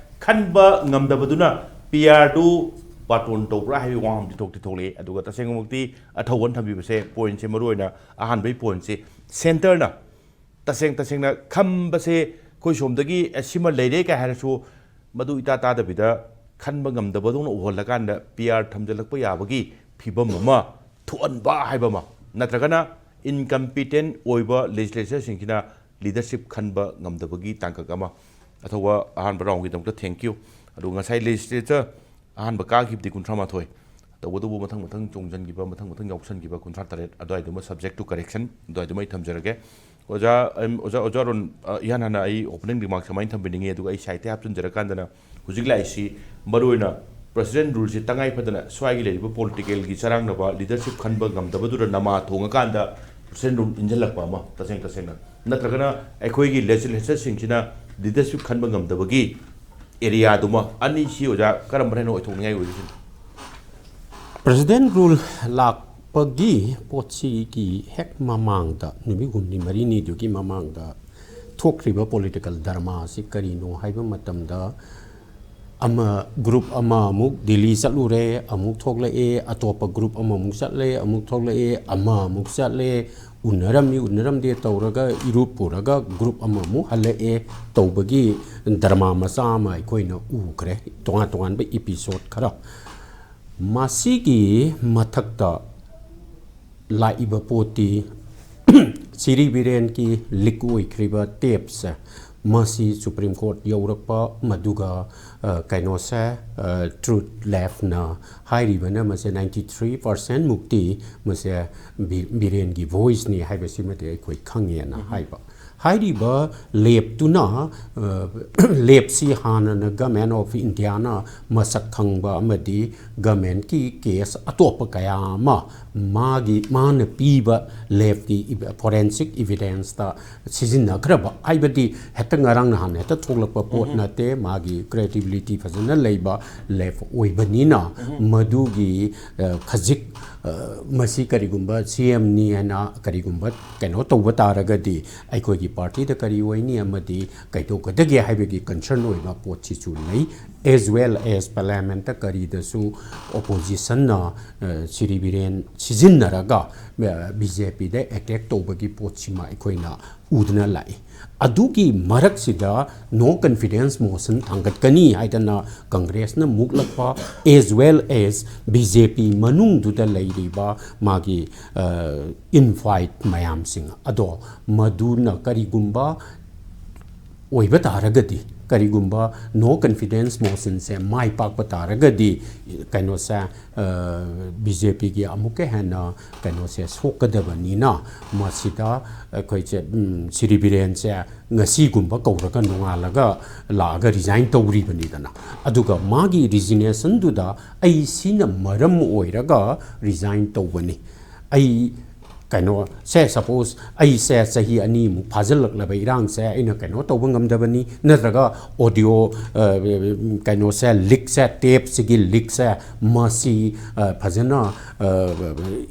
ꯈꯟꯕ ꯉꯝꯗꯕꯗꯨꯅ ꯄꯤ ꯑꯥꯔꯗꯨ ꯕꯥꯇꯣꯟ ꯇꯧꯕ꯭ꯔꯥ ꯍꯥꯏꯕꯒꯤ ꯋꯥꯍꯪ ꯑꯃꯗꯤ ꯊꯣꯛꯇꯤ ꯊꯣꯛꯂꯛꯑꯦ꯫ ꯑꯗꯨꯒ ꯇꯁꯦꯡꯕꯃꯛꯇꯤ ꯑꯊꯧꯕꯅ ꯊꯝꯕꯤꯕꯁꯦ, pointꯁꯦ ꯃꯔꯨꯑꯣꯏꯅ ꯑꯍꯥꯟꯕꯒꯤ pointꯁꯦ centreꯅ ꯇꯁꯦꯡ ꯇꯁꯦꯡꯅ ꯈꯟꯕꯁꯦ ꯑꯩꯈꯣꯏ ꯁꯣꯝꯗꯒꯤ "ꯑꯦ, ꯁꯤꯃ ꯂꯩꯔꯦ" ꯀꯥꯏ ꯍꯥꯏꯔꯁꯨ ꯃꯗꯨ ꯏꯇꯥ ꯇꯥꯗꯕꯤꯗ ꯈꯟꯕ ꯉꯝꯗꯕꯗꯧꯅ ꯎꯍꯜꯂꯀꯥꯟꯗ ꯄꯤ ꯑꯥꯔ ꯊꯝꯖꯤꯜꯂꯛꯄ ꯌꯥꯕꯒꯤ ꯐꯤꯕꯝ ꯑꯃ ꯊꯣꯛꯍꯟꯕ ꯍꯥꯏꯕ ꯑꯃ, ꯅꯠꯇ꯭ꯔꯒꯅ incompetent ꯑꯣꯏꯕ legislatorꯁꯤꯡꯁꯤꯅ leadership ꯈꯟꯕ ꯉꯝꯗꯕꯒꯤ ꯇꯥꯡꯀꯛ ꯑꯃ꯫ ꯑꯊꯧꯕ ꯑꯍꯥꯟꯕ roundꯒꯤꯗꯃꯛꯇ thank you꯫ ꯑꯗꯨꯒ ꯉꯁꯥꯏ legislator ꯑꯍꯥꯟꯕ ꯀꯥꯈꯤꯕꯗꯤ ꯀꯨꯟꯊ꯭ꯔꯥ ꯃꯥꯊꯣꯏ, ꯇꯧꯕꯇꯕꯨ ꯃꯊꯪ ꯃꯊꯪ ꯆꯣꯡꯁꯤꯟꯈꯤꯕ, ꯃꯊꯪ ꯃꯊꯪ ꯌꯥꯎꯁꯟꯈꯤꯕ ꯀꯨꯟꯊ꯭ꯔꯥ ꯇꯔꯦꯠ ꯑꯗꯨꯋꯥꯏꯗꯨꯃ subject to correction ꯑꯗꯨꯋꯥꯏꯗꯨꯃ ꯑꯩ ꯊꯝꯖꯔꯒꯦ꯫ ꯑꯣꯖꯥ, ꯑꯝ, ꯑꯣꯖꯥ, ꯑꯣꯖꯥ ꯑꯔꯨꯟ, ꯑ, ꯏꯍꯥꯟ ꯍꯥꯟꯅ ꯑꯩ opening remarks ꯑꯃ ꯑꯩꯅ ꯊꯝꯕꯤꯅꯤꯡꯉꯤ, ꯑꯗꯨꯒ ꯑꯩ sideꯇ ꯍꯥꯞꯆꯤꯟꯖꯔꯀꯥꯟꯗꯅ ꯍꯧꯖꯤꯛ ꯂꯥꯛꯏꯁꯤ ꯃꯔꯨꯑꯣꯏꯅ president ruleꯁꯤ ꯇꯉꯥꯏ ꯐꯗꯅ ꯁ꯭ꯋꯥꯏꯒꯤ ꯂꯩꯔꯤꯕ politicalꯒꯤ ꯆꯔꯥꯡꯅꯕ leadership ꯈꯟꯕ ꯉꯝꯗꯕꯗꯨꯗ ꯅꯃꯥ ꯊꯣꯡꯉꯀꯥꯟꯗ president rule ꯏꯟꯁꯤꯜꯂꯛꯄ ꯑꯃ, ꯇꯁꯦꯡ ꯇꯁꯦꯡꯅ, ꯅꯠꯇ꯭ꯔꯒꯅ ꯑꯩꯈꯣꯏꯒꯤ legislatorꯁꯤꯡꯁꯤꯅ leadership ꯈꯟꯕ ꯉꯝꯗꯕꯒꯤ areaꯗꯨꯃ, ꯑꯅꯤꯁꯤ ꯑꯣꯖꯥ ꯀꯔꯝꯕꯅ ꯍꯦꯟꯅ ꯑꯣꯏꯊꯣꯛꯅꯤꯡꯉꯥꯏ ꯑꯣꯏꯒꯦ ꯁꯤꯅꯤ? President rule ꯂꯥꯛꯄꯒꯤ ꯄꯣꯠꯁꯤꯒꯤ ꯍꯦꯛ ꯃꯃꯥꯡꯗ, ꯅꯨꯃꯤꯠ ꯍꯨꯝꯅꯤ ꯃꯔꯤꯅꯤꯗꯨꯒꯤ ꯃꯃꯥꯡꯗ ꯊꯣꯛꯈ꯭ꯔꯤꯕ political dramaꯁꯤ ꯀꯔꯤꯅꯣ ꯍꯥꯏꯕ ꯃꯇꯝꯗ, ꯑꯃ, group ꯑꯃ ꯑꯃꯨꯛ ꯗꯤꯜꯂꯤ ꯆꯠꯂꯨꯔꯦ, ꯑꯃꯨꯛ ꯊꯣꯛꯂꯛꯑꯦ, ꯑꯇꯣꯞꯄ group ꯑꯃꯃꯨꯛ ꯆꯠꯂꯦ, ꯑꯃꯨꯛ ꯊꯣꯛꯂꯛꯑꯦ, ꯑꯃ ꯑꯃꯨꯛ ꯆꯠꯂꯦ, ꯎꯅꯔꯝꯃꯤ ꯎꯅꯔꯝꯗꯦ ꯇꯧꯔꯒ ꯏꯔꯨꯞ ꯄꯨꯔꯒ group ꯑꯃꯃꯨꯛ ꯍꯜꯂꯛꯑꯦ ꯇꯧꯕꯒꯤ drama ꯃꯆꯥ ꯑꯃ ꯑꯩꯈꯣꯏꯅ ꯎꯈ꯭ꯔꯦ, ꯇꯣꯉꯥꯟ ꯇꯣꯉꯥꯟꯕ episode ꯈꯔ꯫ ꯃꯁꯤꯒꯤ ꯃꯊꯛꯇ ꯂꯥꯛꯏꯕ ꯄꯣꯠꯇꯤ ꯁꯤꯔꯤ ꯕꯤꯔꯦꯟꯒꯤ leak ꯑꯣꯏꯈ꯭ꯔꯤꯕ tapeꯁꯦ, ꯃꯁꯤ Supreme Court ꯌꯧꯔꯛꯄ, ꯃꯗꯨꯒ, ꯑ, ꯀꯩꯅꯣꯁꯦ, ꯑ, Truth Labꯅ ꯍꯥꯏꯔꯤꯕꯅ ꯃꯁꯦ ninety three percent ꯃꯨꯛꯇꯤ ꯃꯁꯦ ꯕꯤ-, ꯕꯤꯔꯦꯟꯒꯤ voiceꯅꯤ ꯍꯥꯏꯕꯁꯤꯃꯗꯤ ꯑꯩꯈꯣꯏ ꯈꯪꯉꯦꯅ ꯍꯥꯏꯕ꯫ ꯍꯥꯏꯔꯤꯕ ꯂꯦꯞꯇꯨꯅ, ꯑ, ꯂꯦꯞꯁꯤ ꯍꯥꯟꯅꯅ Government of Indiaꯅ ꯃꯁꯛ ꯈꯪꯕ ꯑꯃꯗꯤ governmentꯀꯤ case ꯑꯇꯣꯞꯄ ꯀꯌꯥ ꯑꯃ ꯃꯥꯒꯤ, ꯃꯥꯅ ꯄꯤꯕ ꯂꯦꯞꯀꯤ forensic evidenceꯇ ꯁꯤꯖꯤꯟꯅꯈ꯭ꯔꯕ, ꯍꯥꯏꯕꯗꯤ ꯍꯦꯛꯇ ꯉꯔꯥꯡ ꯅꯍꯥꯟ ꯍꯦꯛꯇ ꯊꯣꯛꯂꯛꯄ ꯄꯣꯠ ꯅꯠꯇꯦ, ꯃꯥꯒꯤ credibility ꯐꯖꯅ ꯂꯩꯕ ꯂꯦꯞ ꯑꯣꯏꯕꯅꯤꯅ, ꯃꯗꯨꯒꯤ, ꯑ, ꯈꯖꯤꯛ, ꯑ, ꯃꯁꯤ ꯀꯔꯤꯒꯨꯝꯕ CMꯅꯤ ꯍꯥꯏꯅ ꯀꯔꯤꯒꯨꯝꯕ ꯀꯩꯅꯣ ꯇꯧꯕ ꯇꯥꯔꯒꯗꯤ, ꯑꯩꯈꯣꯏꯒꯤ partyꯗ ꯀꯔꯤ ꯑꯣꯏꯅꯤ ꯑꯃꯗꯤ ꯀꯩꯗꯧꯒꯗꯒꯦ ꯍꯥꯏꯕꯒꯤ concern ꯑꯣꯏꯕ ꯄꯣꯠꯁꯤꯁꯨ ꯂꯩ꯫ As well as Parliamentꯇ ꯀꯔꯤꯗꯁꯨ oppositionꯅ, ꯑ, ꯁꯤꯔꯤ ꯕꯤꯔꯦꯟ ꯁꯤꯖꯤꯟꯅꯔꯒ, ꯑ, BJPꯗ attack ꯇꯧꯕꯒꯤ ꯄꯣꯠꯁꯤꯃ ꯑꯩꯈꯣꯏꯅ ꯎꯗꯨꯅ ꯂꯥꯛꯏ꯫ ꯑꯗꯨꯒꯤ ꯃꯔꯛꯁꯤꯗ no confidence motion ꯊꯥꯡꯒꯠꯀꯅꯤ ꯍꯥꯏꯗꯅ Congressꯅ ꯃꯨꯛꯂꯛꯄ, as well as BJP ꯃꯅꯨꯡꯗꯨꯗ ꯂꯩꯔꯤꯕ ꯃꯥꯒꯤ, ꯑ, infight ꯃꯌꯥꯝꯁꯤꯡ ꯑꯗꯣ, ꯃꯗꯨꯅ ꯀꯔꯤꯒꯨꯝꯕ ꯑꯣꯏꯕ ꯇꯥꯔꯒꯗꯤ, ꯀꯔꯤꯒꯨꯝꯕ no confidence motionꯁꯦ ꯃꯥꯏ ꯄꯥꯛꯄ ꯇꯥꯔꯒꯗꯤ, ꯀꯩꯅꯣꯁꯦ, ꯑ, BJPꯒꯤ ꯑꯃꯨꯛꯀ ꯍꯦꯟꯅ ꯀꯩꯅꯣꯁꯦ ꯁꯣꯛꯀꯗꯕꯅꯤꯅ, ꯃꯁꯤꯗ ꯑꯩꯈꯣꯏꯁꯦ, ꯎꯝ, ꯁꯤꯔꯤ ꯕꯤꯔꯦꯟꯁꯦ ꯉꯁꯤꯒꯨꯝꯕ ꯀꯧꯔꯒ ꯅꯣꯡꯉꯥꯜꯂꯒ ꯂꯥꯛꯑꯒ resign ꯇꯧꯔꯤꯕꯅꯤꯗꯅ꯫ ꯑꯗꯨꯒ ꯃꯥꯒꯤ resignation-ꯗꯨꯗ "ꯑꯩ ꯁꯤꯅ ꯃꯔꯝ ꯑꯣꯏꯔꯒ resign ꯇꯧꯕꯅꯤ, ꯑꯩ ꯀꯩꯅꯣ ꯁꯦ, suppose ꯑꯩꯁꯦ ꯆꯍꯤ ꯑꯅꯤꯃꯨꯛ ꯐꯥꯖꯤꯜꯂꯛꯂꯕ ꯏꯔꯥꯡꯁꯦ ꯑꯩꯅ ꯀꯩꯅꯣ ꯇꯧꯕ ꯉꯝꯗꯕꯅꯤ", ꯅꯠꯇ꯭ꯔꯒ audio, ꯑ, ꯀꯩꯅꯣꯁꯦ, leakꯁꯦ, tapeꯁꯤꯒꯤ leakꯁꯦ, ꯃꯁꯤ, ꯑ, ꯐꯖꯅ, ꯑ,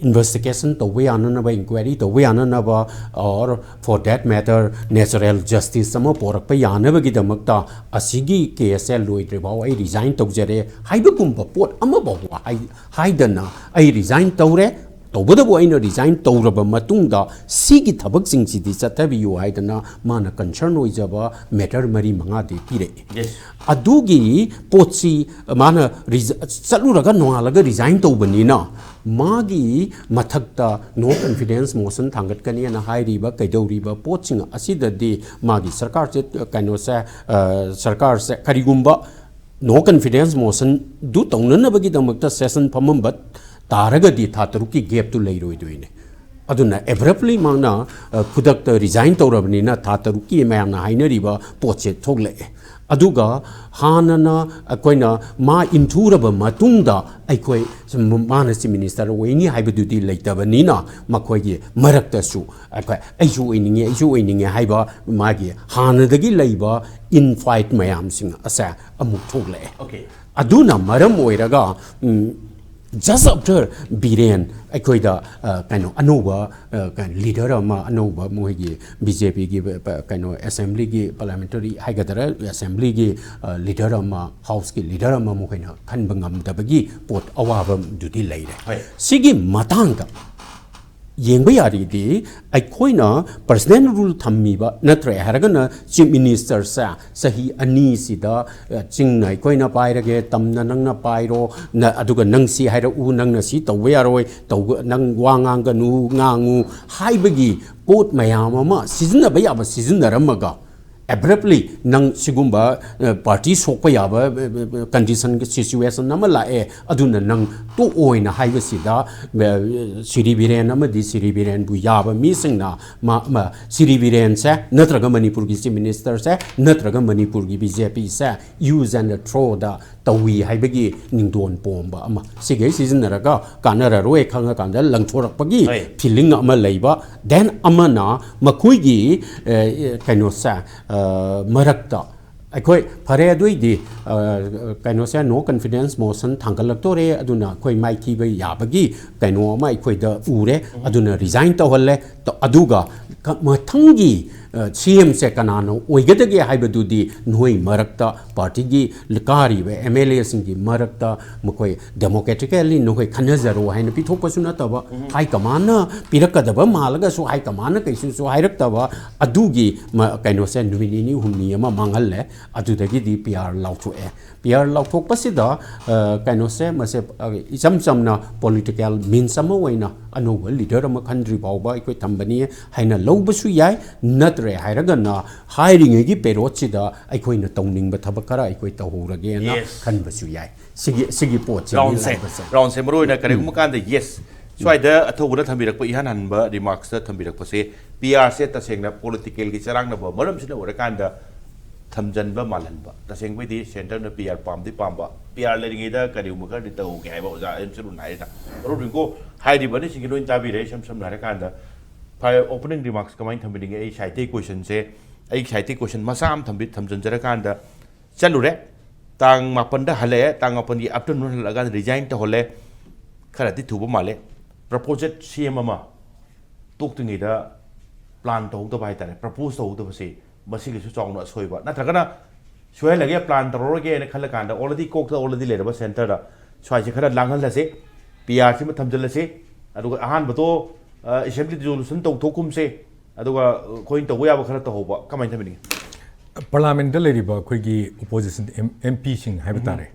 investigation ꯇꯧꯕ ꯌꯥꯅꯅꯕ, inquiry ꯇꯧꯕ ꯌꯥꯅꯅꯕ, or for that matter natural justice ꯑꯃ ꯄꯣꯔꯛꯄ ꯌꯥꯅꯕꯒꯤꯗꯃꯛꯇ ꯑꯁꯤꯒꯤ case-ꯁꯦ ꯂꯣꯏꯗ꯭ꯔꯤꯐꯥꯎ ꯑꯩ resign ꯇꯧꯖꯔꯦ ꯍꯥꯏꯕꯒꯨꯝꯕ ꯄꯣꯠ ꯑꯃꯐꯥꯎꯕ ꯍꯥꯏ-, ꯍꯥꯏꯗꯅ "ꯑꯩ resign ꯇꯧꯔꯦ, ꯇꯧꯕꯇꯕꯨ ꯑꯩꯅ resign ꯇꯧꯔꯕ ꯃꯇꯨꯡꯗ ꯁꯤꯒꯤ ꯊꯕꯛꯁꯤꯡꯁꯤꯗꯤ ꯆꯠꯊꯕꯤꯌꯨ" ꯍꯥꯏꯗꯅ ꯃꯥꯅ concern ꯑꯣꯏꯖꯕ matter ꯃꯔꯤ ꯃꯉꯥꯗꯤ ꯄꯤꯔꯛꯏ꯫ Yes. ꯑꯗꯨꯒꯤ ꯄꯣꯠꯁꯤ ꯃꯥꯅ ꯔꯤꯖ-, ꯆꯠꯂꯨꯔꯒ ꯅꯣꯡꯉꯥꯜꯂꯒ resign ꯇꯧꯕꯅꯤꯅ, ꯃꯥꯒꯤ ꯃꯊꯛꯇ no confidence motion ꯊꯥꯡꯒꯠꯀꯅꯤꯅ ꯍꯥꯏꯔꯤꯕ ꯀꯩꯗꯧꯔꯤꯕ ꯄꯣꯠꯁꯤꯡ ꯑꯁꯤꯗꯗꯤ ꯃꯥꯒꯤ ꯁꯔꯀꯥꯔꯁꯦ, ꯀꯩꯅꯣꯁꯦ, ꯑ, ꯁꯔꯀꯥꯔꯁꯦ ꯀꯔꯤꯒꯨꯝꯕ no confidence motionꯗꯨ ꯇꯧꯅꯅꯕꯒꯤꯗꯃꯛꯇ session ꯐꯝꯃꯝꯕ ꯇꯥꯔꯒꯗꯤ ꯊꯥ ꯇꯔꯨꯛꯀꯤ gapꯇꯨ ꯂꯩꯔꯣꯏꯗꯣꯏꯅꯦ꯫ ꯑꯗꯨꯅ ꯑꯦꯕ꯭ꯔꯞꯂꯤ ꯃꯥꯅ, ꯑ, ꯈꯨꯗꯛꯇ ꯔꯤꯖꯥꯏꯟ ꯇꯧꯔꯕꯅꯤꯅ ꯊꯥ ꯇꯔꯨꯛꯀꯤ ꯃꯌꯥꯝꯅ ꯍꯥꯏꯅꯔꯤꯕ ꯄꯣꯠꯁꯦ ꯊꯣꯛꯂꯛꯑꯦ꯫ ꯑꯗꯨꯒ ꯍꯥꯟꯅꯅ ꯑꯩꯈꯣꯏꯅ ꯃꯥ ꯏꯟꯊꯨꯔꯕ ꯃꯇꯨꯡꯗ ꯑꯩꯈꯣꯏ ꯁꯨꯝ ꯃꯥꯅ ꯆꯤꯐ ꯃꯤꯅꯤꯁꯇꯔ ꯑꯣꯏꯅꯤ ꯍꯥꯏꯕꯗꯨꯗꯤ ꯂꯩꯇꯕꯅꯤꯅ ꯃꯈꯣꯏꯒꯤ ꯃꯔꯛꯇꯁꯨ ꯑꯩꯈꯣꯏ "ꯑꯩꯁꯨ ꯑꯣꯏꯅꯤꯡꯉꯦ, ꯑꯩꯁꯨ ꯑꯣꯏꯅꯤꯡꯉꯦ" ꯍꯥꯏꯕ ꯃꯥꯒꯤ ꯍꯥꯟꯅꯗꯒꯤ ꯂꯩꯕ ꯏꯟꯐꯥꯏꯠ ꯃꯌꯥꯝꯁꯤꯡ ꯑꯁꯦ ꯑꯃꯨꯛ ꯊꯣꯛꯂꯛꯑꯦ꯫ Okay. ꯑꯗꯨꯅ ꯃꯔꯝ ꯑꯣꯏꯔꯒ, ꯎꯝ, just after ꯕꯤꯔꯦꯟ ꯑꯩꯈꯣꯏꯗ, ꯑ, ꯀꯩꯅꯣ ꯑꯅꯧꯕ, ꯑ, ꯀꯩꯅꯣ ꯂꯤꯗꯔ ꯑꯃ, ꯑꯅꯧꯕ ꯃꯣꯏꯒꯤ ꯕꯤ ꯖꯦ ꯄꯤꯒꯤ ꯀꯩꯅꯣ ꯑꯦꯁꯦꯝꯕ꯭ꯂꯤꯒꯤ ꯄꯥꯔꯂꯤꯌꯥꯃꯦꯟꯇꯔꯤ ꯍꯥꯏꯒꯗ꯭ꯔꯥ, ꯑꯦꯁꯦꯝꯕ꯭ꯂꯤꯒꯤ, ꯑ, ꯂꯤꯗꯔ ꯑꯃ, ꯍꯥꯎꯁꯀꯤ ꯂꯤꯗꯔ ꯑꯃ ꯃꯈꯣꯏꯅ ꯈꯟꯕ ꯉꯝꯗꯕꯒꯤ ꯄꯣꯠ ꯑꯋꯥꯕꯗꯨꯗꯤ ꯂꯩꯔꯦ꯫ ꯍꯣꯏ꯫ ꯁꯤꯒꯤ ꯃꯇꯥꯡꯗ ꯌꯦꯡꯕ ꯌꯥꯔꯤꯗꯤ ꯑꯩꯈꯣꯏꯅ ꯄꯔꯁꯅꯦꯜ ꯔꯨꯜ ꯊꯝꯃꯤꯕ ꯅꯠꯇ꯭ꯔꯦ ꯍꯥꯏꯔꯒꯅ ꯆꯤꯐ ꯃꯤꯅꯤꯁꯇꯔꯁꯦ ꯆꯍꯤ ꯑꯅꯤꯁꯤꯗ, ꯑ, ꯆꯤꯡꯅ ꯑꯩꯈꯣꯏꯅ ꯄꯥꯏꯔꯒꯦ, ꯇꯝꯅ ꯅꯪꯅ ꯄꯥꯏꯔꯣ, ꯅ-, ꯑꯗꯨꯒ ꯅꯪ ꯁꯤ ꯍꯥꯏꯔꯛꯎ, ꯅꯪꯅ ꯁꯤ ꯇꯧꯕ ꯌꯥꯔꯣꯏ, ꯇꯧꯕ, ꯅꯪ ꯋꯥ ꯉꯥꯡꯒꯅꯨ, ꯉꯥꯡꯉꯨ ꯍꯥꯏꯕꯒꯤ ꯄꯣꯠ ꯃꯌꯥꯝ ꯑꯃ ꯁꯤꯖꯤꯟꯅꯕ ꯌꯥꯕ ꯁꯤꯖꯤꯟꯅꯔꯝꯃꯒ, ꯑꯦꯕ꯭ꯔꯞꯂꯤ ꯅꯪ ꯁꯤꯒꯨꯝꯕ, ꯑ, ꯄꯥꯔꯇꯤ ꯁꯣꯛꯄ ꯌꯥꯕ, ꯑ, ꯑ, ꯀꯟꯗꯤꯁꯟꯒꯤ ꯁꯤꯆꯨꯋꯦꯁꯟ ꯑꯃ ꯂꯥꯛꯑꯦ, ꯑꯗꯨꯅ ꯅꯪ ꯇꯣꯛꯑꯣꯏꯅ ꯍꯥꯏꯕꯁꯤꯗ, ꯑ, ꯁꯤꯔꯤ ꯕꯤꯔꯦꯟ ꯑꯃꯗꯤ ꯁꯤꯔꯤ ꯕꯤꯔꯦꯟꯕꯨ ꯌꯥꯕ ꯃꯤꯁꯤꯡꯅ ꯃꯥ-, ꯃꯥ-, ꯁꯤꯔꯤ ꯕꯤꯔꯦꯟꯁꯦ ꯅꯠꯇ꯭ꯔꯒ ꯃꯅꯤꯄꯨꯔꯒꯤ ꯆꯤꯐ ꯃꯤꯅꯤꯁꯇꯔꯁꯦ ꯅꯠꯇ꯭ꯔꯒ ꯃꯅꯤꯄꯨꯔꯒꯤ ꯕꯤ ꯖꯦ ꯄꯤꯁꯦ use and throw ꯗ ꯇꯧꯏ ꯍꯥꯏꯕꯒꯤ ꯅꯤꯡꯗꯣꯟ ꯄꯣꯝꯕ ꯑꯃ ꯁꯤꯈꯩ ꯁꯤꯖꯤꯟꯅꯔꯒ ꯀꯥꯟꯅꯔꯔꯣꯏ ꯈꯪꯉꯀꯥꯟꯗ ꯂꯪꯊꯣꯔꯛꯄꯒꯤ ꯍꯣꯏ꯫ ꯐꯤꯂꯤꯡ ꯑꯃ ꯂꯩꯕ꯫ ꯗꯦꯟ ꯑꯃꯅ ꯃꯈꯣꯏꯒꯤ, ꯑ, ꯀꯩꯅꯣꯁꯦ, ꯑ, ꯃꯔꯛꯇ ꯑꯩꯈꯣꯏ ꯐꯔꯦ ꯑꯗꯨꯏꯗꯤ, ꯑ, ꯀꯩꯅꯣꯁꯦ, ꯅꯣ ꯀꯟꯐꯤꯗꯦꯟꯁ ꯃꯣꯁꯟ ꯊꯥꯡꯒꯠꯂꯛꯇꯣꯔꯦ, ꯑꯗꯨꯅ ꯑꯩꯈꯣꯏ ꯃꯥꯏꯊꯤꯕ ꯌꯥꯕꯒꯤ ꯀꯩꯅꯣ ꯑꯃ ꯑꯩꯈꯣꯏꯗ ꯎꯔꯦ, ꯑꯗꯨꯅ ꯔꯤꯖꯥꯏꯟ ꯇꯧꯍꯜꯂꯦ꯫ ꯇ-, ꯑꯗꯨꯒ ꯀ-, ꯃꯊꯪꯒꯤ, ꯑ, ꯁꯤ ꯑꯦꯝꯁꯦ ꯀꯅꯥꯅ ꯑꯣꯏꯒꯗꯒꯦ ꯍꯥꯏꯕꯗꯨꯗꯤ ꯅꯣꯏ ꯃꯔꯛꯇ, ꯄꯥꯔꯇꯤꯒꯤ ꯀꯥꯔꯤꯕ ꯑꯦꯝ ꯑꯦꯜ ꯑꯦꯁꯤꯡꯒꯤ ꯃꯔꯛꯇ ꯃꯈꯣꯏ ꯗꯦꯃꯣꯀ꯭ꯔꯦꯇꯤꯀꯦꯜꯂꯤ ꯅꯈꯣꯏ ꯈꯟꯅꯖꯔꯣ ꯍꯥꯏꯅ ꯄꯤꯊꯣꯛꯄꯁꯨ ꯅꯠꯇꯕ, ꯍꯥꯏ ꯀꯃꯥꯟꯅ ꯄꯤꯔꯛꯀꯗꯕ ꯃꯥꯜꯂꯒꯁꯨ ꯍꯥꯏ ꯀꯃꯥꯟꯅ ꯀꯩꯁꯨꯁꯨ ꯍꯥꯏꯔꯛꯇꯕ, ꯑꯗꯨꯒꯤ ꯃ-, ꯀꯩꯅꯣꯁꯦ ꯅꯨꯃꯤꯠ ꯅꯤꯅꯤ ꯍꯨꯝꯅꯤ ꯑꯃ ꯃꯥꯡꯍꯜꯂꯦ꯫ ꯑꯗꯨꯗꯒꯤꯗꯤ ꯄꯤ ꯑꯥꯔ ꯂꯥꯎꯊꯣꯛꯑꯦ꯫ ꯄꯤ ꯑꯥꯔ ꯂꯥꯎꯊꯣꯛꯄꯁꯤꯗ, ꯑ, ꯀꯩꯅꯣꯁꯦ, ꯃꯁꯦ, ꯑ, ꯏꯆꯝ ꯆꯝꯅ ꯄꯣꯂꯤꯇꯤꯀꯦꯜ ꯃꯤꯟꯁ ꯑꯃ ꯑꯣꯏꯅ ꯑꯅꯧꯕ ꯂꯤꯗꯔ ꯑꯃ ꯈꯟꯗ꯭ꯔꯤ ꯐꯥꯎꯕ ꯑꯩꯈꯣꯏ ꯊꯝꯕꯅꯤ ꯍꯥꯏꯅ ꯂꯧꯕꯁꯨ ꯌꯥꯏ, ꯅꯠꯇ꯭ꯔꯦ ꯍꯥꯏꯔꯒꯅ ꯍꯥꯏꯔꯤꯉꯩꯒꯤ ꯄꯦꯔꯣꯠꯁꯤꯗ ꯑꯩꯈꯣꯏꯅ ꯇꯧꯅꯤꯡꯕ ꯊꯕꯛ ꯈꯔ ꯑꯩꯈꯣꯏ ꯇꯧꯍꯧꯔꯒꯦꯅ Yes. ꯈꯟꯕꯁꯨ ꯌꯥꯏ꯫ ꯁꯤꯒꯤ, ꯁꯤꯒꯤ ꯄꯣꯠꯁꯦ ꯒ꯭ꯔꯥꯎꯟꯁꯦ ꯂꯥꯛꯄꯁꯦ꯫ ꯒ꯭ꯔꯥꯎꯟꯁꯦ ꯃꯔꯨ ꯑꯣꯏꯅ ꯀꯔꯤꯒꯨꯝꯕ ꯀꯥꯟꯗ ꯌꯦꯁ ꯁ꯭ꯋꯥꯏꯗ ꯑꯊꯧꯕꯅ ꯊꯝꯕꯤꯔꯛꯄ ꯏꯍꯥꯟ ꯍꯥꯟꯕ remarksꯇ ꯊꯝꯕꯤꯔꯛꯄꯁꯦ, ꯄꯤ ꯑꯥꯔꯁꯦ ꯇꯁꯦꯡꯅ politicalꯒꯤ ꯆꯔꯥꯡꯅꯕ ꯃꯔꯝꯁꯤꯅ ꯑꯣꯏꯔꯀꯥꯟꯗ ꯊꯝꯖꯟꯕ ꯃꯥꯜꯍꯟꯕ꯫ ꯇꯁꯦꯡꯕꯩꯗꯤ centreꯅ ꯄꯤ ꯑꯥꯔ ꯄꯥꯝꯗꯤ ꯄꯥꯝꯕ, ꯄꯤ ꯑꯥꯔ ꯂꯩꯔꯤꯉꯩꯗ ꯀꯔꯤꯒꯨꯝꯕ ꯈꯔꯗꯤ ꯇꯧꯒꯦ ꯍꯥꯏꯕ ꯑꯣꯖꯥ ꯑꯦꯝ ꯁꯔꯨꯟ ꯍꯥꯏꯔꯤꯅ꯫ ꯃꯔꯨꯞ ꯔꯤꯡꯀꯣ ꯍꯥꯏꯔꯤꯕ ꯑꯅꯤꯁꯤꯡꯒꯤ ꯂꯣꯏ ꯇꯥꯕꯤꯔꯦ꯫ ꯏꯁꯝ ꯁꯝꯅ ꯍꯥꯏꯔꯀꯥꯟꯗ, ꯐꯔꯦ, opening remarks ꯀꯃꯥꯏꯅ ꯊꯝꯕꯤꯅꯤꯡꯉꯤ? ꯑꯩ ꯁꯥꯍꯤꯇ꯭ꯌ questionꯁꯦ, ꯑꯩꯒꯤ ꯁꯥꯍꯤꯇ꯭ꯌ question ꯃꯆꯥ ꯑꯃ ꯊꯝꯕꯤ-, ꯊꯝꯖꯟꯖꯔꯀꯥꯟꯗ, ꯆꯠꯂꯨꯔꯦ꯫ ꯇꯥꯡ ꯃꯥꯄꯟꯗ ꯍꯜꯂꯛꯑꯦ꯫ ꯇꯥꯡ ꯃꯥꯄꯟꯒꯤ afternoon ꯍꯜꯂꯛꯑꯀꯥꯟꯗ resign ꯇꯧꯍꯜꯂꯦ꯫ ꯈꯔꯗꯤ ꯊꯨꯕ ꯃꯥꯜꯂꯦ꯫ Proposed ꯁꯤ ꯑꯦꯝ ꯑꯃ ꯇꯣꯛꯇ꯭ꯔꯤꯉꯩꯗ plan ꯇꯧꯍꯧꯗꯕ ꯍꯥꯏꯇꯥꯔꯦ, propose ꯇꯧꯍꯧꯗꯕꯁꯤ ꯃꯁꯤꯒꯤꯁꯨ ꯆꯥꯎꯅ ꯑꯁꯣꯏꯕ꯫ ꯅꯠꯇ꯭ꯔꯒꯅ ꯁꯣꯏꯍꯜꯂꯒꯦ, plan ꯇꯧꯔꯔꯣꯏꯒꯦꯅ ꯈꯜꯂꯀꯥꯟꯗ already ꯀꯣꯛꯇ already ꯂꯩꯔꯕ centreꯗ ꯁ꯭ꯋꯥꯏꯁꯦ ꯈꯔ ꯂꯥꯡꯍꯜꯂꯁꯤ, ꯄꯤ ꯑꯥꯔ ꯁꯤꯃ ꯊꯝꯖꯤꯜꯂꯁꯤ, ꯑꯗꯨꯒ ꯑꯍꯥꯟꯕꯗꯣ, ꯑ, assembly dissolution ꯇꯧꯊꯣꯛꯀꯨꯝꯁꯦ, ꯑꯗꯨꯒ ꯑꯩꯈꯣꯏꯅ ꯇꯧꯕ ꯌꯥꯕ ꯈꯔ ꯇꯧꯍꯧꯕ꯫ ꯀꯃꯥꯏꯅ ꯊꯝꯕꯤꯅꯤꯡꯉꯤ? Parliamentꯇ ꯂꯩꯔꯤꯕ ꯑꯩꯈꯣꯏꯒꯤ opposition M- MPꯁꯤꯡ ꯍꯥꯏꯕ ꯇꯥꯔꯦ,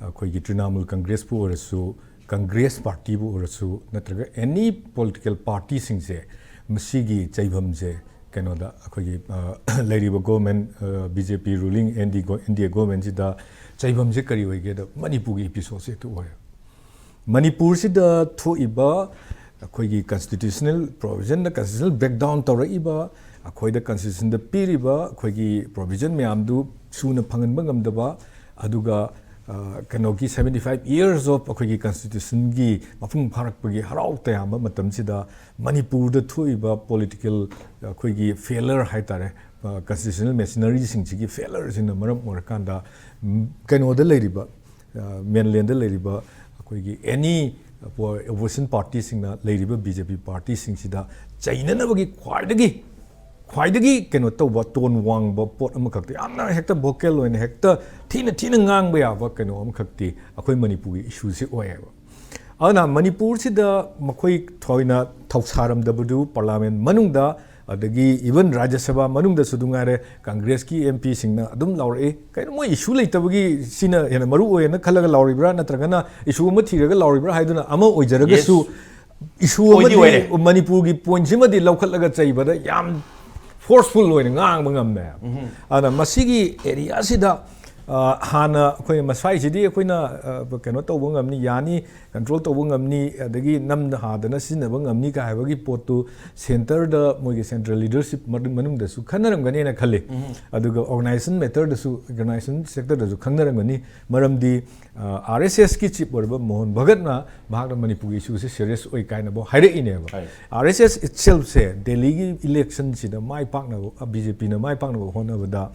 ꯑꯩꯈꯣꯏꯒꯤ ꯇ꯭ꯔꯤꯅꯥꯃꯨꯜ ꯀꯪꯒ꯭ꯔꯦꯁꯄꯨ ꯑꯣꯏꯔꯁꯨ, ꯀꯪꯒ꯭ꯔꯦꯁ ꯄꯥꯔꯇꯤꯕꯨ ꯑꯣꯏꯔꯁꯨ, ꯅꯠꯇ꯭ꯔꯒ any political partyꯁꯤꯡꯁꯦ, ꯃꯁꯤꯒꯤ ꯆꯩꯐꯝꯁꯦ ꯀꯩꯅꯣꯗ, ꯑꯩꯈꯣꯏꯒꯤ, ꯑ, ꯂꯩꯔꯤꯕ government, ꯑ, BJP ruling ND go- NDA governmentꯁꯤꯗ ꯆꯩꯐꯝꯁꯦ ꯀꯔꯤ ꯑꯣꯏꯒꯦꯗ, ꯃꯅꯤꯄꯨꯔꯒꯤ episodeꯁꯦ ꯍꯦꯛꯇ ꯑꯣꯏ꯫ ꯃꯅꯤꯄꯨꯔꯁꯤꯗ ꯊꯣꯛꯏꯕ ꯑꯩꯈꯣꯏꯒꯤ constitutional provisionꯗ constitutional breakdown ꯇꯧꯔꯛꯏꯕ, ꯑꯩꯈꯣꯏꯗ constitutionꯗ ꯄꯤꯔꯤꯕ ꯑꯩꯈꯣꯏꯒꯤ provision ꯃꯌꯥꯝꯗꯨ ꯁꯨꯅ ꯐꯪꯍꯟꯕ ꯉꯝꯗꯕ, ꯑꯗꯨꯒ, ꯑ, ꯀꯩꯅꯣꯒꯤ seventy five years of ꯑꯩꯈꯣꯏꯒꯤ constitutionꯒꯤ ꯃꯄꯨꯡ ꯐꯥꯔꯛꯄꯒꯤ ꯍꯔꯥꯎ ꯇꯌꯥꯝꯕ ꯃꯇꯝꯁꯤꯗ ꯃꯅꯤꯄꯨꯔꯗ ꯊꯣꯛꯏꯕ political ꯑꯩꯈꯣꯏꯒꯤ failure ꯍꯥꯏꯇꯥꯔꯦ, ꯑ, constitutional machineryꯁꯤꯡꯁꯤꯒꯤ failureꯁꯤꯡꯅ ꯃꯔꯝ ꯑꯣꯏꯔꯀꯥꯟꯗ, ꯎꯝ, ꯀꯩꯅꯣꯗ ꯂꯩꯔꯤꯕ, ꯑ, mainlandꯗ ꯂꯩꯔꯤꯕ ꯑꯩꯈꯣꯏꯒꯤ any opposition partyꯁꯤꯡꯅ ꯂꯩꯔꯤꯕ BJP partyꯁꯤꯡꯁꯤꯗ ꯆꯩꯅꯅꯕꯒꯤ ꯈ꯭ꯋꯥꯏꯗꯒꯤ, ꯈ꯭ꯋꯥꯏꯗꯒꯤ ꯀꯩꯅꯣ ꯇꯧꯕ, tone ꯋꯥꯡꯕ ꯄꯣꯠ ꯑꯃꯈꯛꯇꯤ, ꯌꯥꯝꯅ ꯍꯦꯛꯇ vocal ꯑꯣꯏꯅ ꯍꯦꯛꯇ ꯊꯤꯅ ꯊꯤꯅ ꯉꯥꯡꯕ ꯌꯥꯕ ꯀꯩꯅꯣ ꯑꯃꯈꯛꯇꯤ ꯑꯩꯈꯣꯏ ꯃꯅꯤꯄꯨꯔꯒꯤ issueꯁꯤ ꯑꯣꯏꯌꯦꯕ꯫ ꯑꯗꯨꯅ ꯃꯅꯤꯄꯨꯔꯁꯤꯗ ꯃꯈꯣꯏ ꯊꯣꯏꯅ ꯊꯧꯁꯥꯔꯝꯗꯕꯗꯨ parliament ꯃꯅꯨꯡꯗ, ꯑꯗꯒꯤ even ꯔꯥꯖ꯭ꯌ ꯁꯚꯥ ꯃꯅꯨꯡꯗꯁꯨ ꯑꯗꯨꯝ ꯉꯥꯏꯔꯦ, ꯀꯪꯒ꯭ꯔꯦꯁꯀꯤ MPꯁꯤꯡꯅ ꯑꯗꯨꯝ ꯂꯥꯎꯔꯛꯏ, "ꯀꯩꯅꯣ, ꯃꯣꯏ issue ꯂꯩꯇꯕꯒꯤ ꯁꯤꯅ ꯍꯦꯟꯅ ꯃꯔꯨ ꯑꯣꯏꯌꯦꯅ ꯈꯜꯂꯒ ꯂꯥꯎꯔꯤꯕ꯭ꯔꯥ, ꯅꯠꯇ꯭ꯔꯒꯅ issue ꯑꯃ ꯊꯤꯔꯒ ꯂꯥꯎꯔꯤꯕ꯭ꯔꯥ?" ꯍꯥꯏꯗꯨꯅ꯫ ꯑꯃ ꯑꯣꯏꯖꯔꯒꯁꯨ, issue ꯑꯣꯏꯗꯤ ꯑꯃꯗꯤ ꯑꯣꯏꯔꯦ꯫ ꯃꯅꯤꯄꯨꯔꯒꯤ pointꯁꯤꯃꯗꯤ ꯂꯧꯈꯠꯂꯒ ꯆꯩꯕꯗ ꯌꯥꯝ forceful ꯑꯣꯏꯅ ꯉꯥꯡꯕ ꯉꯝꯃꯦ꯫ ꯑꯗꯨꯅ ꯃꯁꯤꯒꯤ areaꯁꯤꯗ ꯑ, ꯍꯥꯟꯅ ꯑꯩꯈꯣꯏ ꯃꯁ꯭ꯋꯥꯏꯁꯤꯗꯤ ꯑꯩꯈꯣꯏꯅ, ꯑ, ꯀꯩꯅꯣ ꯇꯧꯕ ꯉꯝꯅꯤ, ꯌꯥꯅꯤ, ꯀꯟꯇ꯭ꯔꯣꯜ ꯇꯧꯕ ꯉꯝꯅꯤ, ꯑꯗꯒꯤ ꯅꯝꯗ ꯍꯥꯗꯅ ꯁꯤꯖꯤꯟꯅꯕ ꯉꯝꯅꯤ ꯀꯥꯏ ꯍꯥꯏꯕꯒꯤ ꯄꯣꯠꯇꯨ ꯁꯦꯟꯇꯔꯗ ꯃꯣꯏꯒꯤ ꯁꯦꯟꯇ꯭ꯔꯦꯜ ꯂꯤꯗꯔꯁꯤꯞ ꯃꯅꯨꯡꯗꯁꯨ ꯈꯟꯅꯔꯝꯒꯅꯦꯅ ꯈꯜꯂꯤ꯫ ꯑꯗꯨꯒ ꯑꯣꯔꯒꯅꯥꯏꯖꯦꯁꯟ ꯃꯦꯇꯔꯗꯁꯨ, ꯑꯣꯔꯒꯅꯥꯏꯖꯦꯁꯟ ꯁꯦꯛꯇꯔꯗꯁꯨ ꯈꯪꯅꯔꯝꯒꯅꯤ꯫ ꯃꯔꯝꯗꯤ, ꯑ, ꯑꯥꯔ ꯑꯦꯁ ꯑꯦꯁꯀꯤ ꯆꯤꯞ ꯑꯣꯏꯔꯤꯕ ꯃꯣꯍꯟ ꯚꯒꯠꯅ ꯃꯍꯥꯛꯅ ꯃꯅꯤꯄꯨꯔꯒꯤ ꯏꯁꯨꯁꯦ ꯁꯦꯔꯤꯌꯁ ꯑꯣꯏ ꯀꯥꯏꯅꯐꯥꯎ ꯍꯥꯏꯔꯛꯏꯅꯦꯕ꯫ ꯍꯥꯏ꯫ ꯑꯥꯔ ꯑꯦꯁ ꯑꯦꯁ ꯏꯠꯁꯦꯜꯐꯁꯦ ꯗꯦꯜꯂꯤꯒꯤ ꯏꯂꯦꯛꯁꯟꯁꯤꯗ ꯃꯥꯏ ꯄꯥꯛꯅꯕ, ꯕꯤ ꯖꯦ ꯄꯤꯅ ꯃꯥꯏ ꯄꯥꯛꯅꯕ ꯍꯣꯠꯅꯕꯗ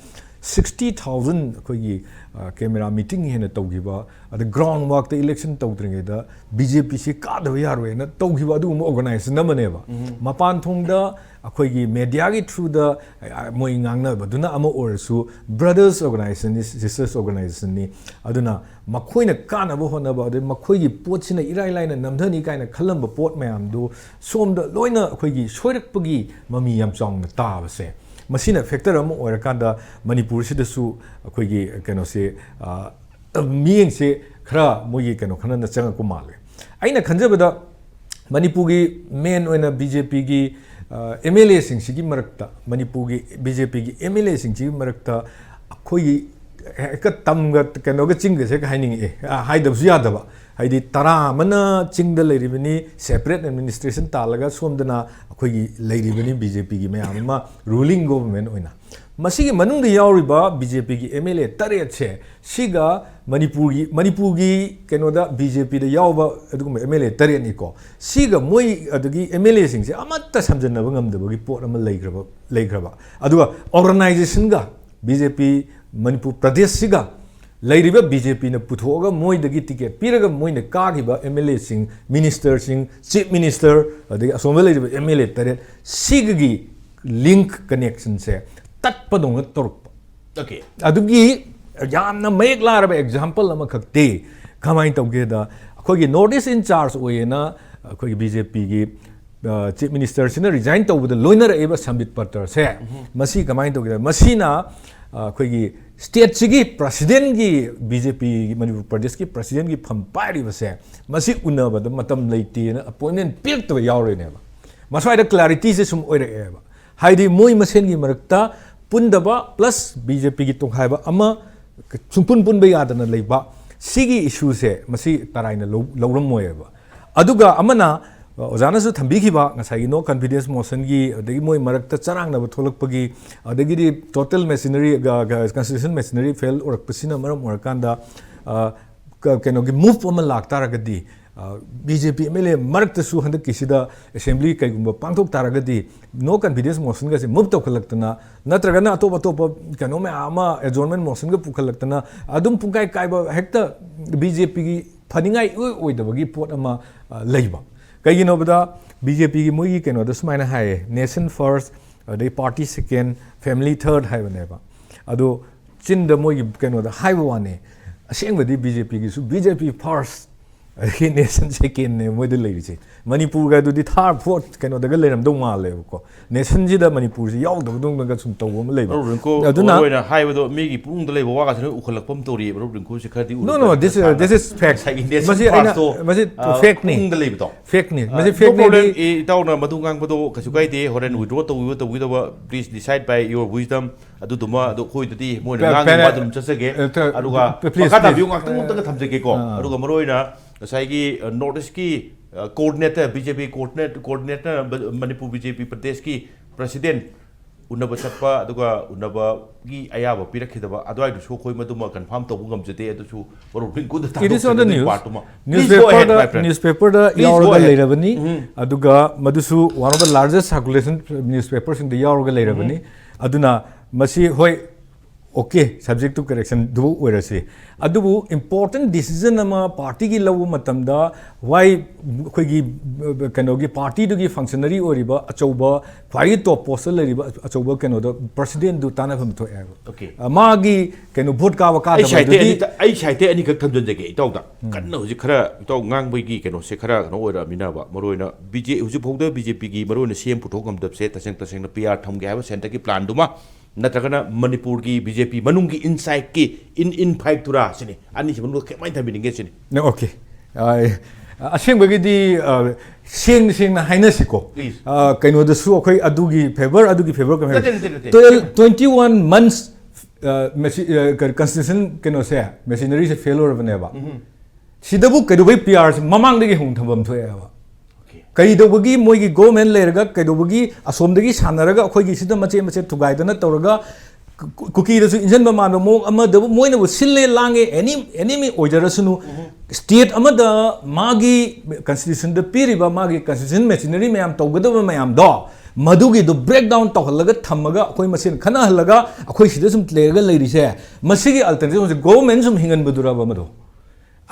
ꯁꯤꯛꯁꯇꯤ ꯊꯥꯎꯖꯟ ꯑꯩꯈꯣꯏꯒꯤ, ꯑ, ꯀꯦꯃꯦꯔꯥ ꯃꯤꯇꯤꯡ ꯍꯦꯟꯅ ꯇꯧꯈꯤꯕ, ꯑꯗ ꯒ꯭ꯔꯥꯎꯟ ꯋꯥꯛꯇ ꯏꯂꯦꯛꯁꯟ ꯇꯧꯗ꯭ꯔꯤꯉꯩꯗ ꯕꯤ ꯖꯦ ꯄꯤꯁꯤ ꯀꯥꯗꯕ ꯌꯥꯔꯣꯏꯅ ꯇꯧꯈꯤꯕ ꯑꯗꯨꯒꯨꯝꯕ ꯑꯣꯔꯒꯅꯥꯏꯖꯦꯁꯟ ꯑꯃꯅꯦꯕ꯫ ꯃꯄꯥꯟ ꯊꯣꯡꯗ ꯑꯩꯈꯣꯏꯒꯤ ꯃꯦꯗꯤꯌꯥꯒꯤ ꯊ꯭ꯔꯨꯗ, ꯑ, ꯃꯣꯏ ꯉꯥꯡꯅꯕꯗꯨꯅ ꯑꯃ ꯑꯣꯏꯔꯁꯨ, ꯕ꯭ꯔꯗꯔꯁ ꯑꯣꯔꯒꯅꯥꯏꯖꯦꯁꯟꯅꯤ, ꯁꯤꯁꯇꯔꯁ ꯑꯣꯔꯒꯅꯥꯏꯖꯦꯁꯟꯅꯤ꯫ ꯑꯗꯨꯅ ꯃꯈꯣꯏꯅ ꯀꯥꯟꯅꯕ ꯍꯣꯠꯅꯕ, ꯑꯗꯩ ꯃꯈꯣꯏꯒꯤ ꯄꯣꯠꯁꯤꯅ ꯏꯔꯥꯏ ꯂꯥꯏꯅ ꯅꯝꯊꯅꯤ ꯀꯥꯏꯅ ꯈꯜꯂꯝꯕ ꯄꯣꯠ ꯃꯌꯥꯝꯗꯨ ꯁꯣꯝꯗ ꯂꯣꯏꯅ ꯑꯩꯈꯣꯏꯒꯤ ꯁꯣꯏꯔꯛꯄꯒꯤ ꯃꯃꯤ ꯌꯥꯝ ꯆꯥꯎꯅ ꯇꯥꯕꯁꯦ, ꯃꯁꯤꯅ ꯐꯦꯛꯇꯔ ꯑꯃ ꯑꯣꯏꯔꯀꯥꯟꯗ ꯃꯅꯤꯄꯨꯔꯁꯤꯗꯁꯨ ꯑꯩꯈꯣꯏꯒꯤ ꯀꯩꯅꯣꯁꯦ, ꯑ, ꯃꯤꯠꯌꯦꯡꯁꯦ ꯈꯔ ꯃꯣꯏꯒꯤ ꯀꯩꯅꯣ ꯈꯔꯅ ꯆꯪꯉꯛꯄ ꯃꯥꯜꯂꯦ꯫ ꯑꯩꯅ ꯈꯟꯖꯕꯗ ꯃꯅꯤꯄꯨꯔꯒꯤ ꯃꯦꯟ ꯑꯣꯏꯅ ꯕꯤ ꯖꯦ ꯄꯤꯒꯤ, ꯑ, ꯑꯦꯝ ꯑꯦꯜ ꯑꯦꯁꯤꯡꯁꯤꯒꯤ ꯃꯔꯛꯇ, ꯃꯅꯤꯄꯨꯔꯒꯤ ꯕꯤ ꯖꯦ ꯄꯤꯒꯤ ꯑꯦꯝ ꯑꯦꯜ ꯑꯦꯁꯤꯡꯁꯤꯒꯤ ꯃꯔꯛꯇ ꯑꯩꯈꯣꯏꯒꯤ ꯍꯦꯛꯇ ꯇꯝꯒ ꯀꯩꯅꯣꯒ ꯆꯤꯡꯒꯁꯦ ꯍꯥꯏꯅꯤꯡꯉꯛꯑꯦ, ꯑ, ꯍꯥꯏꯗꯕꯁꯨ ꯌꯥꯗꯕ꯫ ꯍꯥꯏꯗꯤ ꯇꯔꯥ ꯑꯃꯅ ꯆꯤꯡꯗ ꯂꯩꯔꯤꯕꯅꯤ, ꯁꯦꯄꯔꯦꯠ ꯑꯦꯗꯃꯤꯅꯤꯁꯇ꯭ꯔꯦꯁꯟ ꯇꯥꯜꯂꯒ ꯁꯣꯝꯗꯅ ꯑꯩꯈꯣꯏꯒꯤ ꯂꯩꯔꯤꯕꯅꯤ ꯕꯤ ꯖꯦ ꯄꯤꯒꯤ ꯃꯌꯥꯝ ꯑꯃ ꯔꯨꯂꯤꯡ ꯒꯣꯚꯔꯟꯃꯦꯟ ꯑꯣꯏꯅ꯫ ꯃꯁꯤꯒꯤ ꯃꯅꯨꯡꯗ ꯌꯥꯎꯔꯤꯕ ꯕꯤ ꯖꯦ ꯄꯤꯒꯤ ꯑꯦꯝ ꯑꯦꯜ ꯑꯦ ꯇꯔꯦꯠꯁꯦ, ꯁꯤꯒ ꯃꯅꯤꯄꯨꯔꯒꯤ, ꯃꯅꯤꯄꯨꯔꯒꯤ ꯀꯩꯅꯣꯗ ꯕꯤ ꯖꯦ ꯄꯤꯗ ꯌꯥꯎꯕ ꯑꯗꯨꯒꯨꯝꯕ ꯑꯦꯝ ꯑꯦꯜ ꯑꯦ ꯇꯔꯦꯠꯅꯤꯀꯣ, ꯁꯤꯒ ꯃꯣꯏ ꯑꯗꯒꯤ ꯑꯦꯝ ꯑꯦꯜ ꯑꯦꯁꯤꯡꯁꯦ ꯑꯃꯠꯇ ꯁꯝꯖꯟꯅꯕ ꯉꯝꯗꯕꯒꯤ ꯄꯣꯠ ꯑꯃ ꯂꯩꯈ꯭ꯔꯕ, ꯂꯩꯈ꯭ꯔꯕ꯫ ꯑꯗꯨꯒ ꯑꯣꯔꯒꯅꯥꯏꯖꯦꯁꯟꯒ ꯕꯤ ꯖꯦ ꯄꯤ ꯃꯅꯤꯄꯨꯔ ꯄ꯭ꯔꯗꯦꯁꯁꯤꯒ ꯂꯩꯔꯤꯕ ꯕꯤ ꯖꯦ ꯄꯤꯅ ꯄꯨꯊꯣꯛꯑꯒ ꯃꯣꯏꯗꯒꯤ ꯇꯤꯀꯦꯠ ꯄꯤꯔꯒ ꯃꯣꯏꯅ ꯀꯥꯈꯤꯕ ꯑꯦꯝ ꯑꯦꯜ ꯑꯦꯁꯤꯡ, ꯃꯤꯅꯤꯁꯇꯔꯁꯤꯡ, ꯆꯤꯐ ꯃꯤꯅꯤꯁꯇꯔ, ꯑꯗꯒꯤ ꯑꯁꯣꯝꯗ ꯂꯩꯔꯤꯕ ꯑꯦꯝ ꯑꯦꯜ ꯑꯦ ꯇꯔꯦꯠ, ꯁꯤꯒꯤ ꯂꯤꯡꯛ ꯀꯅꯦꯛꯁꯟꯁꯦ ꯇꯠꯄꯗꯧꯅ ꯇꯧꯔꯛꯄ꯫ ꯑꯣꯀꯦ꯫ ꯑꯗꯨꯒꯤ ꯌꯥꯝꯅ ꯃꯌꯦꯛ ꯂꯥꯔꯕ ꯑꯦꯛꯖꯥꯝꯄꯜ ꯑꯃꯈꯛꯇꯤ ꯀꯃꯥꯏꯅ ꯇꯧꯒꯦꯗ, ꯑꯩꯈꯣꯏꯒꯤ ꯅꯣꯔꯠ ꯏꯁ ꯏꯟ ꯆꯥꯔꯖ ꯑꯣꯏꯌꯦꯅ ꯑꯩꯈꯣꯏꯒꯤ ꯕꯤ ꯖꯦ ꯄꯤꯒꯤ ꯆꯤꯐ ꯃꯤꯅꯤꯁꯇꯔꯁꯤꯅ ꯔꯤꯖꯥꯏꯟ ꯇꯧꯕꯗ ꯂꯣꯏꯅꯔꯛꯏꯕ ꯁꯝꯕꯤꯠ ꯄꯇ꯭ꯔꯁꯦ, ꯃꯁꯤ ꯀꯃꯥꯏꯅ ꯇꯧꯒꯦꯗ, ꯃꯁꯤꯅ, ꯑ, ꯑꯩꯈꯣꯏꯒꯤ ꯁ꯭ꯇꯦꯠꯁꯤꯒꯤ ꯄ꯭ꯔꯁꯤꯗꯦꯟꯒꯤ, ꯕꯤ ꯖꯦ ꯄꯤꯒꯤ ꯃꯅꯤꯄꯨꯔ ꯄ꯭ꯔꯗꯦꯁꯀꯤ ꯄ꯭ꯔꯁꯤꯗꯦꯟꯒꯤ ꯐꯝ ꯄꯥꯏꯔꯤꯕꯁꯦ, ꯃꯁꯤ ꯎꯅꯕꯗ ꯃꯇꯝ ꯂꯩꯇꯦꯅ ꯑꯦꯄꯣꯏꯟꯃꯦꯟ ꯄꯤꯔꯛꯇꯕ ꯌꯥꯎꯔꯤꯅꯦꯕ꯫ ꯃꯁ꯭ꯋꯥꯏꯗ ꯀ꯭ꯂꯥꯔꯤꯇꯤꯁꯦ ꯁꯨꯝ ꯑꯣꯏꯔꯛꯑꯦꯕ꯫ ꯍꯥꯏꯗꯤ ꯃꯣꯏ ꯃꯁꯦꯟꯒꯤ ꯃꯔꯛꯇ ꯄꯨꯟꯗꯕ ꯄ꯭ꯂꯁ ꯕꯤ ꯖꯦ ꯄꯤꯒꯤ ꯇꯣꯈꯥꯏꯕ ꯑꯃ, ꯁꯨꯡꯄꯨꯟ ꯄꯨꯟꯕ ꯌꯥꯗꯅ ꯂꯩꯕ, ꯁꯤꯒꯤ ꯏꯁꯨꯁꯦ ꯃꯁꯤ ꯇꯔꯥꯏꯅ ꯂꯧ- ꯂꯧꯔꯝꯃꯣꯏꯕ꯫ ꯑꯗꯨꯒ ꯑꯃꯅ, ꯑꯣꯖꯥꯅꯁꯨ ꯊꯝꯕꯤꯈꯤꯕ ꯉꯁꯥꯏꯒꯤ no confidence motionꯒꯤ, ꯑꯗꯒꯤ ꯃꯣꯏ ꯃꯔꯛꯇ ꯆꯔꯥꯡꯅꯕ ꯊꯣꯛꯂꯛꯄꯒꯤ, ꯑꯗꯒꯤꯗꯤ total machinery, ꯒ- ꯒ- constitution machinery fail ꯑꯣꯏꯔꯛꯄꯁꯤꯅ ꯃꯔꯝ ꯑꯣꯏꯔꯀꯥꯟꯗ, ꯑ, ꯀ- ꯀꯩꯅꯣꯒꯤ move ꯑꯃ ꯂꯥꯛꯇꯥꯔꯒꯗꯤ, B J P M L A ꯃꯔꯛꯇꯁꯨ ꯍꯟꯗꯛꯀꯤꯁꯤꯗ assembly ꯀꯩꯒꯨꯝꯕ ꯄꯥꯡꯊꯣꯛ ꯇꯥꯔꯒꯗꯤ, no confidence motionꯒꯁꯦ move ꯇꯧꯈꯠꯂꯛꯇꯅ, ꯅꯠꯇ꯭ꯔꯒꯅ ꯑꯇꯣꯞ ꯑꯇꯣꯞꯄ ꯀꯩꯅꯣ ꯃꯌꯥꯝ ꯑꯃ adjournment motionꯒ ꯄꯨꯈꯠꯂꯛꯇꯅ, ꯑꯗꯨꯝ ꯄꯨꯡꯀꯥꯏ ꯀꯥꯏꯕ, ꯍꯦꯛꯇ ꯕꯤ ꯖꯦ ꯄꯤꯒꯤ ꯐꯅꯤꯡꯉꯥꯏ ꯏꯑꯣꯏ ꯑꯣꯏꯗꯕꯒꯤ ꯄꯣꯠ ꯑꯃ, ꯑ, ꯂꯩꯕ꯫ ꯀꯩꯒꯤꯅꯣꯕꯗ, ꯕꯤ ꯖꯦ ꯄꯤꯒꯤ ꯃꯣꯏꯒꯤ ꯀꯩꯅꯣꯗ ꯁꯨꯃꯥꯏꯅ ꯍꯥꯏꯌꯦ, "Nation first, ꯑꯗꯩ party second, family third" ꯍꯥꯏꯕꯅꯦꯕ꯫ ꯑꯗꯣ ꯆꯤꯟꯗ ꯃꯣꯏꯒꯤ ꯀꯩꯅꯣꯗ ꯍꯥꯏꯕ ꯋꯥꯅꯤ, ꯑꯁꯦꯡꯕꯗꯤ ꯕꯤ ꯖꯦ ꯄꯤꯒꯤꯁꯨ "ꯕꯤ ꯖꯦ ꯄꯤ first, ꯑꯗꯒꯤ nation secondꯅꯦ" ꯃꯣꯏꯗ ꯂꯩꯔꯤꯁꯦ꯫ ꯃꯅꯤꯄꯨꯔꯒ ꯑꯗꯨꯗꯤ third, fourth ꯀꯩꯅꯣꯗꯒ ꯂꯩꯔꯝꯗꯧ ꯃꯥꯜꯂꯦꯕꯀꯣ꯫ Nationꯁꯤꯗ ꯃꯅꯤꯄꯨꯔꯁꯤ ꯌꯥꯎꯗꯕꯗꯧꯅꯒ ꯁꯨꯝ ꯇꯧꯕ ꯑꯃ ꯂꯩꯕ꯫ ꯃꯔꯨꯞ ꯔꯤꯡꯀꯨ, ꯑꯗꯨꯅ ꯃꯔꯨ ꯑꯣꯏꯅ ꯍꯥꯏꯕꯗꯣ, ꯃꯤꯒꯤ ꯄꯨꯛꯅꯤꯡꯗ ꯂꯩꯕ ꯋꯥꯒꯁꯤꯅ ꯎꯈꯠꯂꯛꯄ ꯑꯃ ꯇꯧꯔꯤꯌꯦ, ꯃꯔꯨꯞ ꯔꯤꯡꯀꯨꯁꯦ ꯈꯔꯗꯤ No, ꯎꯔꯝꯒꯅꯤ, no, this is, ꯁꯥꯔꯅ this is fact. ꯉꯁꯥꯏꯒꯤ nation ꯃꯁꯤ ꯑꯩꯅ, firstꯇꯣ, ꯃꯁꯤ ꯑ, factꯅꯤ꯫ ꯄꯨꯛꯅꯤꯡꯗ ꯂꯩꯕꯗꯣ꯫ Facꯅꯤ꯫ ꯑ, ꯃꯁꯤ no facꯅꯦꯗꯤ problem, ꯏ-, ꯏꯇꯥꯎꯅ ꯃꯗꯨ ꯉꯥꯡꯕꯗꯣ ꯀꯩꯁꯨ ꯀꯥꯏꯗꯦ, ꯍꯣꯔꯦꯟ withdraw ꯇꯧꯕꯤꯕ ꯇꯧꯕꯤꯗꯕ, please decide by your wisdom꯫ ꯑꯗꯨꯗꯨꯃ ꯑꯗꯨ ꯑꯩꯈꯣꯏꯗꯗꯤ ꯃꯣꯏꯅ ꯄꯦ-, ꯉꯥꯡꯉꯤꯕ ꯄꯦꯔꯦ-, ꯑꯗꯨꯝ ꯆꯠꯆꯒꯦ꯫ ꯑ, ꯇ-, ꯑꯗꯨꯒ please, ꯃꯈꯥ ꯇꯥꯕꯤꯌꯨ, please꯫ ꯉꯥꯛꯇꯪ ꯑꯝꯇꯪꯒ ꯊꯝꯖꯒꯦꯀꯣ꯫ ꯑꯥ꯫ ꯑꯗꯨꯒ ꯃꯔꯨ ꯑꯣꯏꯅ ꯉꯁꯥꯏꯒꯤ, ꯑ, North Eastꯀꯤ, ꯑ, coordinator, B J P coordinate-, coordinator, ꯕ-, ꯃꯅꯤꯄꯨꯔ B J P ꯄ꯭ꯔꯗꯦꯁꯀꯤ president ꯎꯅꯕ ꯆꯠꯄ, ꯑꯗꯨꯒ ꯎꯅꯕꯒꯤ ꯑꯌꯥꯕ ꯄꯤꯔꯛꯈꯤꯗꯕ, ꯑꯗꯨꯋꯥꯏꯗꯨꯁꯨ ꯑꯩꯈꯣꯏ ꯃꯗꯨꯃ confirm ꯇꯧꯕ ꯉꯝꯖꯗꯦ꯫ ꯑꯗꯨꯁꯨ ꯃꯔꯨꯞ ꯔꯤꯡꯀꯨꯗ It is on the ꯊꯥꯗꯣꯛꯆꯒꯅꯤ news. Part ꯇꯨꯃ꯫ Please go ahead, Newspaperꯗ, my friend. Newspaperꯗ Please go ꯌꯥꯎꯔꯒ ahead. ꯂꯩꯔꯕꯅꯤ꯫ ꯎꯝ꯫ ꯑꯗꯨꯒ ꯃꯗꯨꯁꯨ one of the largest circulation newspaperꯁꯤꯡꯗ ꯌꯥꯎꯔꯒ ꯂꯩꯔꯕꯅꯤ꯫ ꯎꯝ꯫ ꯑꯗꯨꯅ ꯃꯁꯤ, ꯍꯣꯏ, okay, subject to correctionꯗꯨ ꯑꯣꯏꯔꯁꯤ꯫ ꯑꯗꯨꯕꯨ important decision ꯑꯃ partyꯒꯤ ꯂꯧꯕ ꯃꯇꯝꯗ, why ꯑꯩꯈꯣꯏꯒꯤ, ꯑ, ꯀꯩꯅꯣꯒꯤ partyꯗꯨꯒꯤ functionary ꯑꯣꯏꯔꯤꯕ ꯑꯆꯧꯕ, ꯈ꯭ꯋꯥꯏꯗꯒꯤ top postꯇ ꯂꯩꯔꯤꯕ ꯑꯆꯧꯕ ꯀꯩꯅꯣꯗꯣ, presidentꯗꯨ ꯇꯥꯟꯅꯐꯝ ꯊꯣꯛꯑꯦ ꯍꯥꯏꯕ꯫ Okay. ꯑ, ꯃꯥꯒꯤ ꯀꯩꯅꯣ vote ꯀꯥꯕ ꯑꯩ ꯁꯥꯏꯠꯇꯩ ꯀꯥꯗꯕꯗꯨꯗꯤ ꯑꯅꯤ-, ꯑꯩ ꯁꯥꯏꯠꯇꯩ ꯑꯅꯤꯈꯛ ꯊꯝꯖꯤꯟꯖꯒꯦ ꯏꯇꯥꯎꯗ꯫ ꯎꯝ꯫ ꯀꯟꯅ ꯍꯧꯖꯤꯛ ꯈꯔ ꯏꯇꯥꯎ ꯉꯥꯡꯕꯒꯤ ꯀꯩꯅꯣꯁꯦ ꯈꯔ ꯀꯩꯅꯣ ꯑꯣꯏꯔꯛꯑꯃꯤꯅꯕ, ꯃꯔꯨ ꯑꯣꯏꯅ ꯕꯤ ꯖꯦ, ꯍꯧꯖꯤꯛ ꯐꯥꯎꯗ ꯕꯤ ꯖꯦ ꯄꯤꯒꯤ ꯃꯔꯨ ꯑꯣꯏꯅ ꯁꯤ ꯑꯦꯝ ꯄꯨꯊꯣꯛ ꯉꯝꯗꯕꯁꯦ ꯇꯁꯦꯡ ꯇꯁꯦꯡꯅ ꯄꯤ ꯑꯥꯔ ꯊꯝꯒꯦ ꯍꯥꯏꯕ centreꯒꯤ planꯗꯨꯃ, ꯅꯠꯇ꯭ꯔꯒꯅ ꯃꯅꯤꯄꯨꯔꯒꯤ ꯕꯤ ꯖꯦ ꯄꯤ ꯃꯅꯨꯡꯒꯤ insideꯀꯤ in, in fightꯇꯨꯔꯥ ꯁꯤꯅꯤ꯫ ꯑꯅꯤꯁꯤ ꯃꯅꯨꯡꯗ ꯀꯃꯥꯏꯅ ꯊꯝꯕꯤꯅꯤꯡꯒꯦ ꯁꯤꯅꯤ꯫ ꯅ-, okay. ꯑ, ꯑꯁꯦꯡꯕꯒꯤꯗꯤ, ꯑ, ꯁꯦꯡꯅ ꯁꯦꯡꯅ ꯍꯥꯏꯅꯁꯤꯀꯣ꯫ Please. ꯑ, ꯀꯩꯅꯣꯗꯁꯨ ꯑꯩꯈꯣꯏ ꯑꯗꯨꯒꯤ favour, ꯑꯗꯨꯒꯤ favour ꯀꯩꯅꯣ ꯅꯠꯇꯦ, ꯅꯠꯇꯦ, ꯅꯠꯇꯦ꯫ Twelve, twenty-one months Messi constitution ꯀꯩꯅꯣꯁꯦ, ꯃꯦꯁꯤꯅꯔꯤꯁꯦ ꯐꯦꯜ ꯑꯣꯏꯔꯕꯅꯦꯕ꯫ ꯁꯤꯗꯕꯨ ꯀꯩꯗꯧꯕꯩ ꯄꯤ ꯑꯥꯔꯁꯦ ꯃꯃꯥꯡꯗꯒꯤ ꯍꯣꯡ ꯊꯝꯐꯝ ꯊꯣꯛꯑꯦꯕ? ꯀꯩꯗꯧꯕꯒꯤ ꯃꯣꯏꯒꯤ ꯒꯣꯔꯃꯦꯟ ꯂꯩꯔꯒ, ꯀꯩꯗꯧꯕꯒꯤ ꯑꯁꯣꯝꯗꯒꯤ ꯁꯥꯟꯅꯔꯒ ꯑꯩꯈꯣꯏꯒꯤ ꯁꯤꯗ ꯃꯆꯦꯠ ꯃꯆꯦꯠ ꯊꯨꯒꯥꯏꯗꯅ ꯇꯧꯔꯒ ꯀꯨ- ꯀꯨꯀꯤꯗꯁꯨ ꯏꯟꯖꯟꯕ ꯃꯥꯟꯕ ꯃꯑꯣꯡ ꯑꯃꯗꯕꯨ ꯃꯣꯏꯅꯕꯨ ꯁꯤꯜꯂꯦ ꯂꯥꯡꯉꯦ, ꯑꯦꯅꯤ ꯑꯦꯅꯤꯃꯤ ꯑꯣꯏꯖꯔꯁꯅꯨ, ꯁ꯭ꯇꯦꯠ ꯑꯃꯗ ꯃꯥꯒꯤ ꯀꯟꯁꯇꯤꯇ꯭ꯌꯨꯁꯟꯗ ꯄꯤꯔꯤꯕ ꯃꯥꯒꯤ ꯀꯟꯁꯇꯤꯇ꯭ꯌꯨꯁꯟ ꯃꯦꯆꯤꯅꯔꯤ ꯃꯌꯥꯝ ꯇꯧꯒꯗꯕ ꯃꯌꯥꯝꯗꯣ, ꯃꯗꯨꯒꯤꯗꯣ ꯕ꯭ꯔꯦꯛ ꯗꯥꯎꯟ ꯇꯧꯍꯜꯂꯒ ꯊꯝꯃꯒ ꯑꯩꯈꯣꯏ ꯃꯁꯦꯟ ꯈꯟꯅꯍꯜꯂꯒ ꯑꯩꯈꯣꯏ ꯁꯤꯗ ꯁꯨꯝ ꯂꯩꯔꯒ ꯂꯩꯔꯤꯁꯦ, ꯃꯁꯤꯒꯤ ꯑꯜꯇꯔꯅꯦꯇꯤꯚ ꯒꯣꯔꯃꯦꯟ ꯁꯨꯝ ꯍꯤꯡꯍꯟꯕꯗꯨꯔꯕ ꯃꯗꯣ?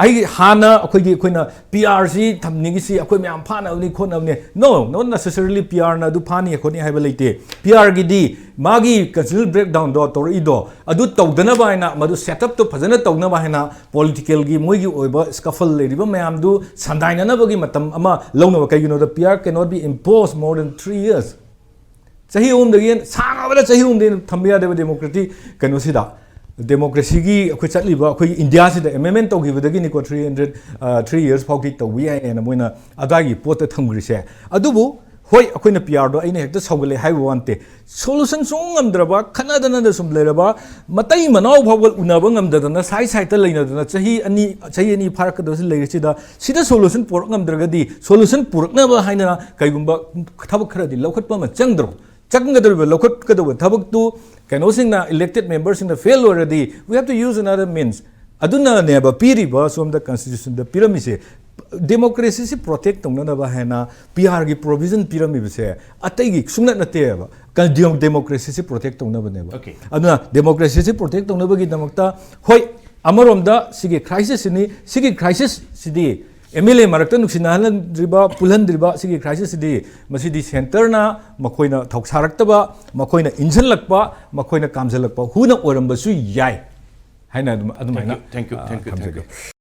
ꯑꯩꯒꯤ ꯍꯥꯟꯅ ꯑꯩꯈꯣꯏꯒꯤ, ꯑꯩꯈꯣꯏꯅ ꯄꯤ ꯑꯥꯔꯁꯤ ꯊꯝꯅꯤꯡꯉꯤꯁꯤ ꯑꯩꯈꯣꯏ ꯃꯌꯥꯝ ꯐꯥꯅꯕꯅꯤ ꯈꯣꯠꯅꯕꯅꯤ꯫ No, not necessarily ꯄꯤ ꯑꯥꯔꯅ ꯑꯗꯨ ꯐꯥꯅꯤ ꯈꯣꯠꯅꯤ ꯍꯥꯏꯕ ꯂꯩꯇꯦ꯫ ꯄꯤ ꯑꯥꯔꯒꯤꯗꯤ ꯃꯥꯒꯤ ꯀꯜꯆꯔꯦꯜ ꯕ꯭ꯔꯦꯛ ꯗꯥꯎꯟꯗꯣ ꯇꯧꯔꯛꯏꯗꯣ, ꯑꯗꯨ ꯇꯧꯗꯅꯕ ꯍꯥꯏꯅ, ꯃꯗꯨ ꯁꯦꯠ ꯑꯞꯇꯣ ꯐꯖꯅ ꯇꯧꯅꯕ ꯍꯥꯏꯅ ꯄꯣꯂꯤꯇꯤꯀꯦꯜꯒꯤ ꯃꯣꯏꯒꯤ ꯑꯣꯏꯕ ꯁ꯭ꯀꯐꯜ ꯂꯩꯔꯤꯕ ꯃꯌꯥꯝꯗꯨ ꯁꯟꯗꯥꯏꯅꯅꯕꯒꯤ ꯃꯇꯝ ꯑꯃ ꯂꯧꯅꯕ꯫ ꯀꯩꯒꯤꯅꯣꯗ, P R cannot be imposed more than three years꯫ ꯆꯍꯤ ꯑꯍꯨꯝꯗꯒꯤ ꯍꯦꯟꯅ, ꯁꯥꯡꯉꯕꯗ ꯆꯍꯤ ꯑꯍꯨꯝꯗꯒꯤ ꯍꯦꯟꯅ ꯊꯝꯕ ꯌꯥꯗꯦꯕ ꯗꯦꯃꯣꯀ꯭ꯔꯦꯇꯤꯛ ꯀꯩꯅꯣꯁꯤꯗ꯫ ꯗꯦꯃꯣꯀ꯭ꯔꯦꯁꯤꯒꯤ ꯑꯩꯈꯣꯏ ꯆꯠꯂꯤꯕ ꯑꯩꯈꯣꯏꯒꯤ ꯏꯟꯗꯤꯌꯥꯁꯤꯗ ꯑꯦꯃꯦꯟꯃꯦꯟ ꯇꯧꯈꯤꯕꯗꯒꯤꯅꯤꯀꯣ, ꯊ꯭ꯔꯤ ꯍꯟꯗ꯭ꯔꯦꯠ, ꯊ꯭ꯔꯤ ꯌꯔꯁ ꯐꯥꯎꯗꯤ ꯇꯧꯕ ꯌꯥꯏꯌꯦꯅ ꯃꯣꯏꯅ ꯑꯗꯥꯏꯒꯤ ꯄꯣꯠꯇ ꯊꯝꯈ꯭ꯔꯤꯁꯦ꯫ ꯑꯗꯨꯕꯨ ꯍꯣꯏ, ꯑꯩꯈꯣꯏꯅ ꯄꯤ ꯑꯥꯔꯗꯣ ꯑꯩꯅ ꯍꯦꯛꯇ ꯁꯧꯒꯠꯂꯦ ꯍꯥꯏꯕ ꯋꯥ ꯅꯠꯇꯦ꯫ ꯁꯣꯂꯨꯁꯟ ꯁꯨꯡ ꯉꯝꯗ꯭ꯔꯕ, ꯈꯠꯅꯗꯅꯗ ꯁꯨꯝ ꯂꯩꯔꯕ, ꯃꯇꯩ ꯃꯅꯥꯎ ꯐꯥꯎꯕ ꯎꯅꯕ ꯉꯝꯗꯗꯅ, ꯁꯥꯏꯠ ꯁꯥꯏꯠꯇ ꯂꯩꯅꯗꯅ, ꯆꯍꯤ ꯑꯅꯤ, ꯆꯍꯤ ꯑꯅꯤ ꯐꯥꯔꯛꯀꯗꯧꯁꯤ ꯂꯩꯔꯤꯁꯤꯗ, ꯁꯤꯗ ꯁꯣꯂꯨꯁꯟ ꯄꯨꯔꯛ ꯉꯝꯗ꯭ꯔꯒꯗꯤ, ꯁꯣꯂꯨꯁꯟ ꯄꯨꯔꯛꯅꯕ ꯍꯥꯏꯅ ꯀꯩꯒꯨꯝꯕ ꯊꯕꯛ ꯈꯔꯗꯤ ꯂꯧꯈꯠꯄ ꯑꯃ ꯆꯪꯗ꯭ꯔꯣ? ꯆꯪꯒꯗꯧꯔꯤꯕ, ꯂꯧꯈꯠꯀꯗꯧꯕ ꯊꯕꯛꯇꯨ ꯀꯩꯅꯣꯁꯤꯡꯅ, ꯏꯂꯦꯛꯇꯦꯠ ꯃꯦꯝꯕꯔꯁꯤꯡꯅ ꯐꯦꯜ ꯑꯣꯏꯔꯗꯤ, we have to use another means꯫ ꯑꯗꯨꯅꯅꯦꯕ ꯄꯤꯔꯤꯕ, ꯁꯣꯝꯗ ꯀꯟꯁꯇꯤꯇ꯭ꯌꯨꯁꯟꯗ ꯄꯤꯔꯝꯃꯤꯁꯦ, ꯗꯦꯃꯣꯀ꯭ꯔꯦꯁꯤꯁꯤ ꯄ꯭ꯔꯣꯇꯦꯛ ꯇꯧꯅꯅꯕ ꯍꯥꯏꯅ ꯄꯤ ꯑꯥꯔꯒꯤ ꯄ꯭ꯔꯣꯚꯤꯖꯟ ꯄꯤꯔꯝꯃꯤꯕꯁꯦ ꯑꯇꯩꯒꯤ ꯁꯨꯡꯅꯠ ꯅꯠꯇꯦꯕ꯫ ꯀ-, ꯗꯦꯃꯣ-, ꯗꯦꯃꯣꯀ꯭ꯔꯦꯁꯤꯁꯤ ꯄ꯭ꯔꯣꯇꯦꯛ ꯇꯧꯅꯕꯅꯦꯕ꯫ Okay꯫ ꯑꯗꯨꯅ ꯗꯦꯃꯣꯀ꯭ꯔꯦꯁꯤꯁꯤ ꯄ꯭ꯔꯣꯇꯦꯛ ꯇꯧꯅꯕꯒꯤꯗꯃꯛꯇ, ꯍꯣꯏ, ꯑꯃꯔꯣꯝꯗ ꯁꯤꯒꯤ ꯀ꯭ꯔꯥꯏꯁꯤꯁꯁꯤꯅꯤ, ꯁꯤꯒꯤ ꯀ꯭ꯔꯥꯏꯁꯤꯁꯁꯤꯗꯤ ꯑꯦꯝ ꯑꯦꯜ ꯑꯦ ꯃꯔꯛꯇ ꯅꯨꯡꯁꯤꯅꯍꯟꯗ꯭ꯔꯤꯕ, ꯄꯨꯜꯍꯟꯗ꯭ꯔꯤꯕ ꯁꯤꯒꯤ ꯀ꯭ꯔꯥꯏꯁꯤꯁꯁꯤꯗꯤ, ꯃꯁꯤꯗꯤ ꯁꯦꯟꯇꯔꯅ ꯃꯈꯣꯏꯅ ꯊꯧꯁꯥꯔꯛꯇꯕ, ꯃꯈꯣꯏꯅ ꯏꯟꯁꯤꯜꯂꯛꯄ, ꯃꯈꯣꯏꯅ ꯀꯥꯝꯁꯤꯜꯂꯛꯄ ꯍꯨꯅ ꯑꯣꯏꯔꯝꯕꯁꯨ ꯌꯥꯏ ꯍꯥꯏꯅ ꯑꯗꯨꯝ, ꯑꯗꯨꯃꯥꯏꯅ, Thank you, thank you, ꯑ, thank you, thank ꯊꯝꯖꯒꯦ꯫ You꯫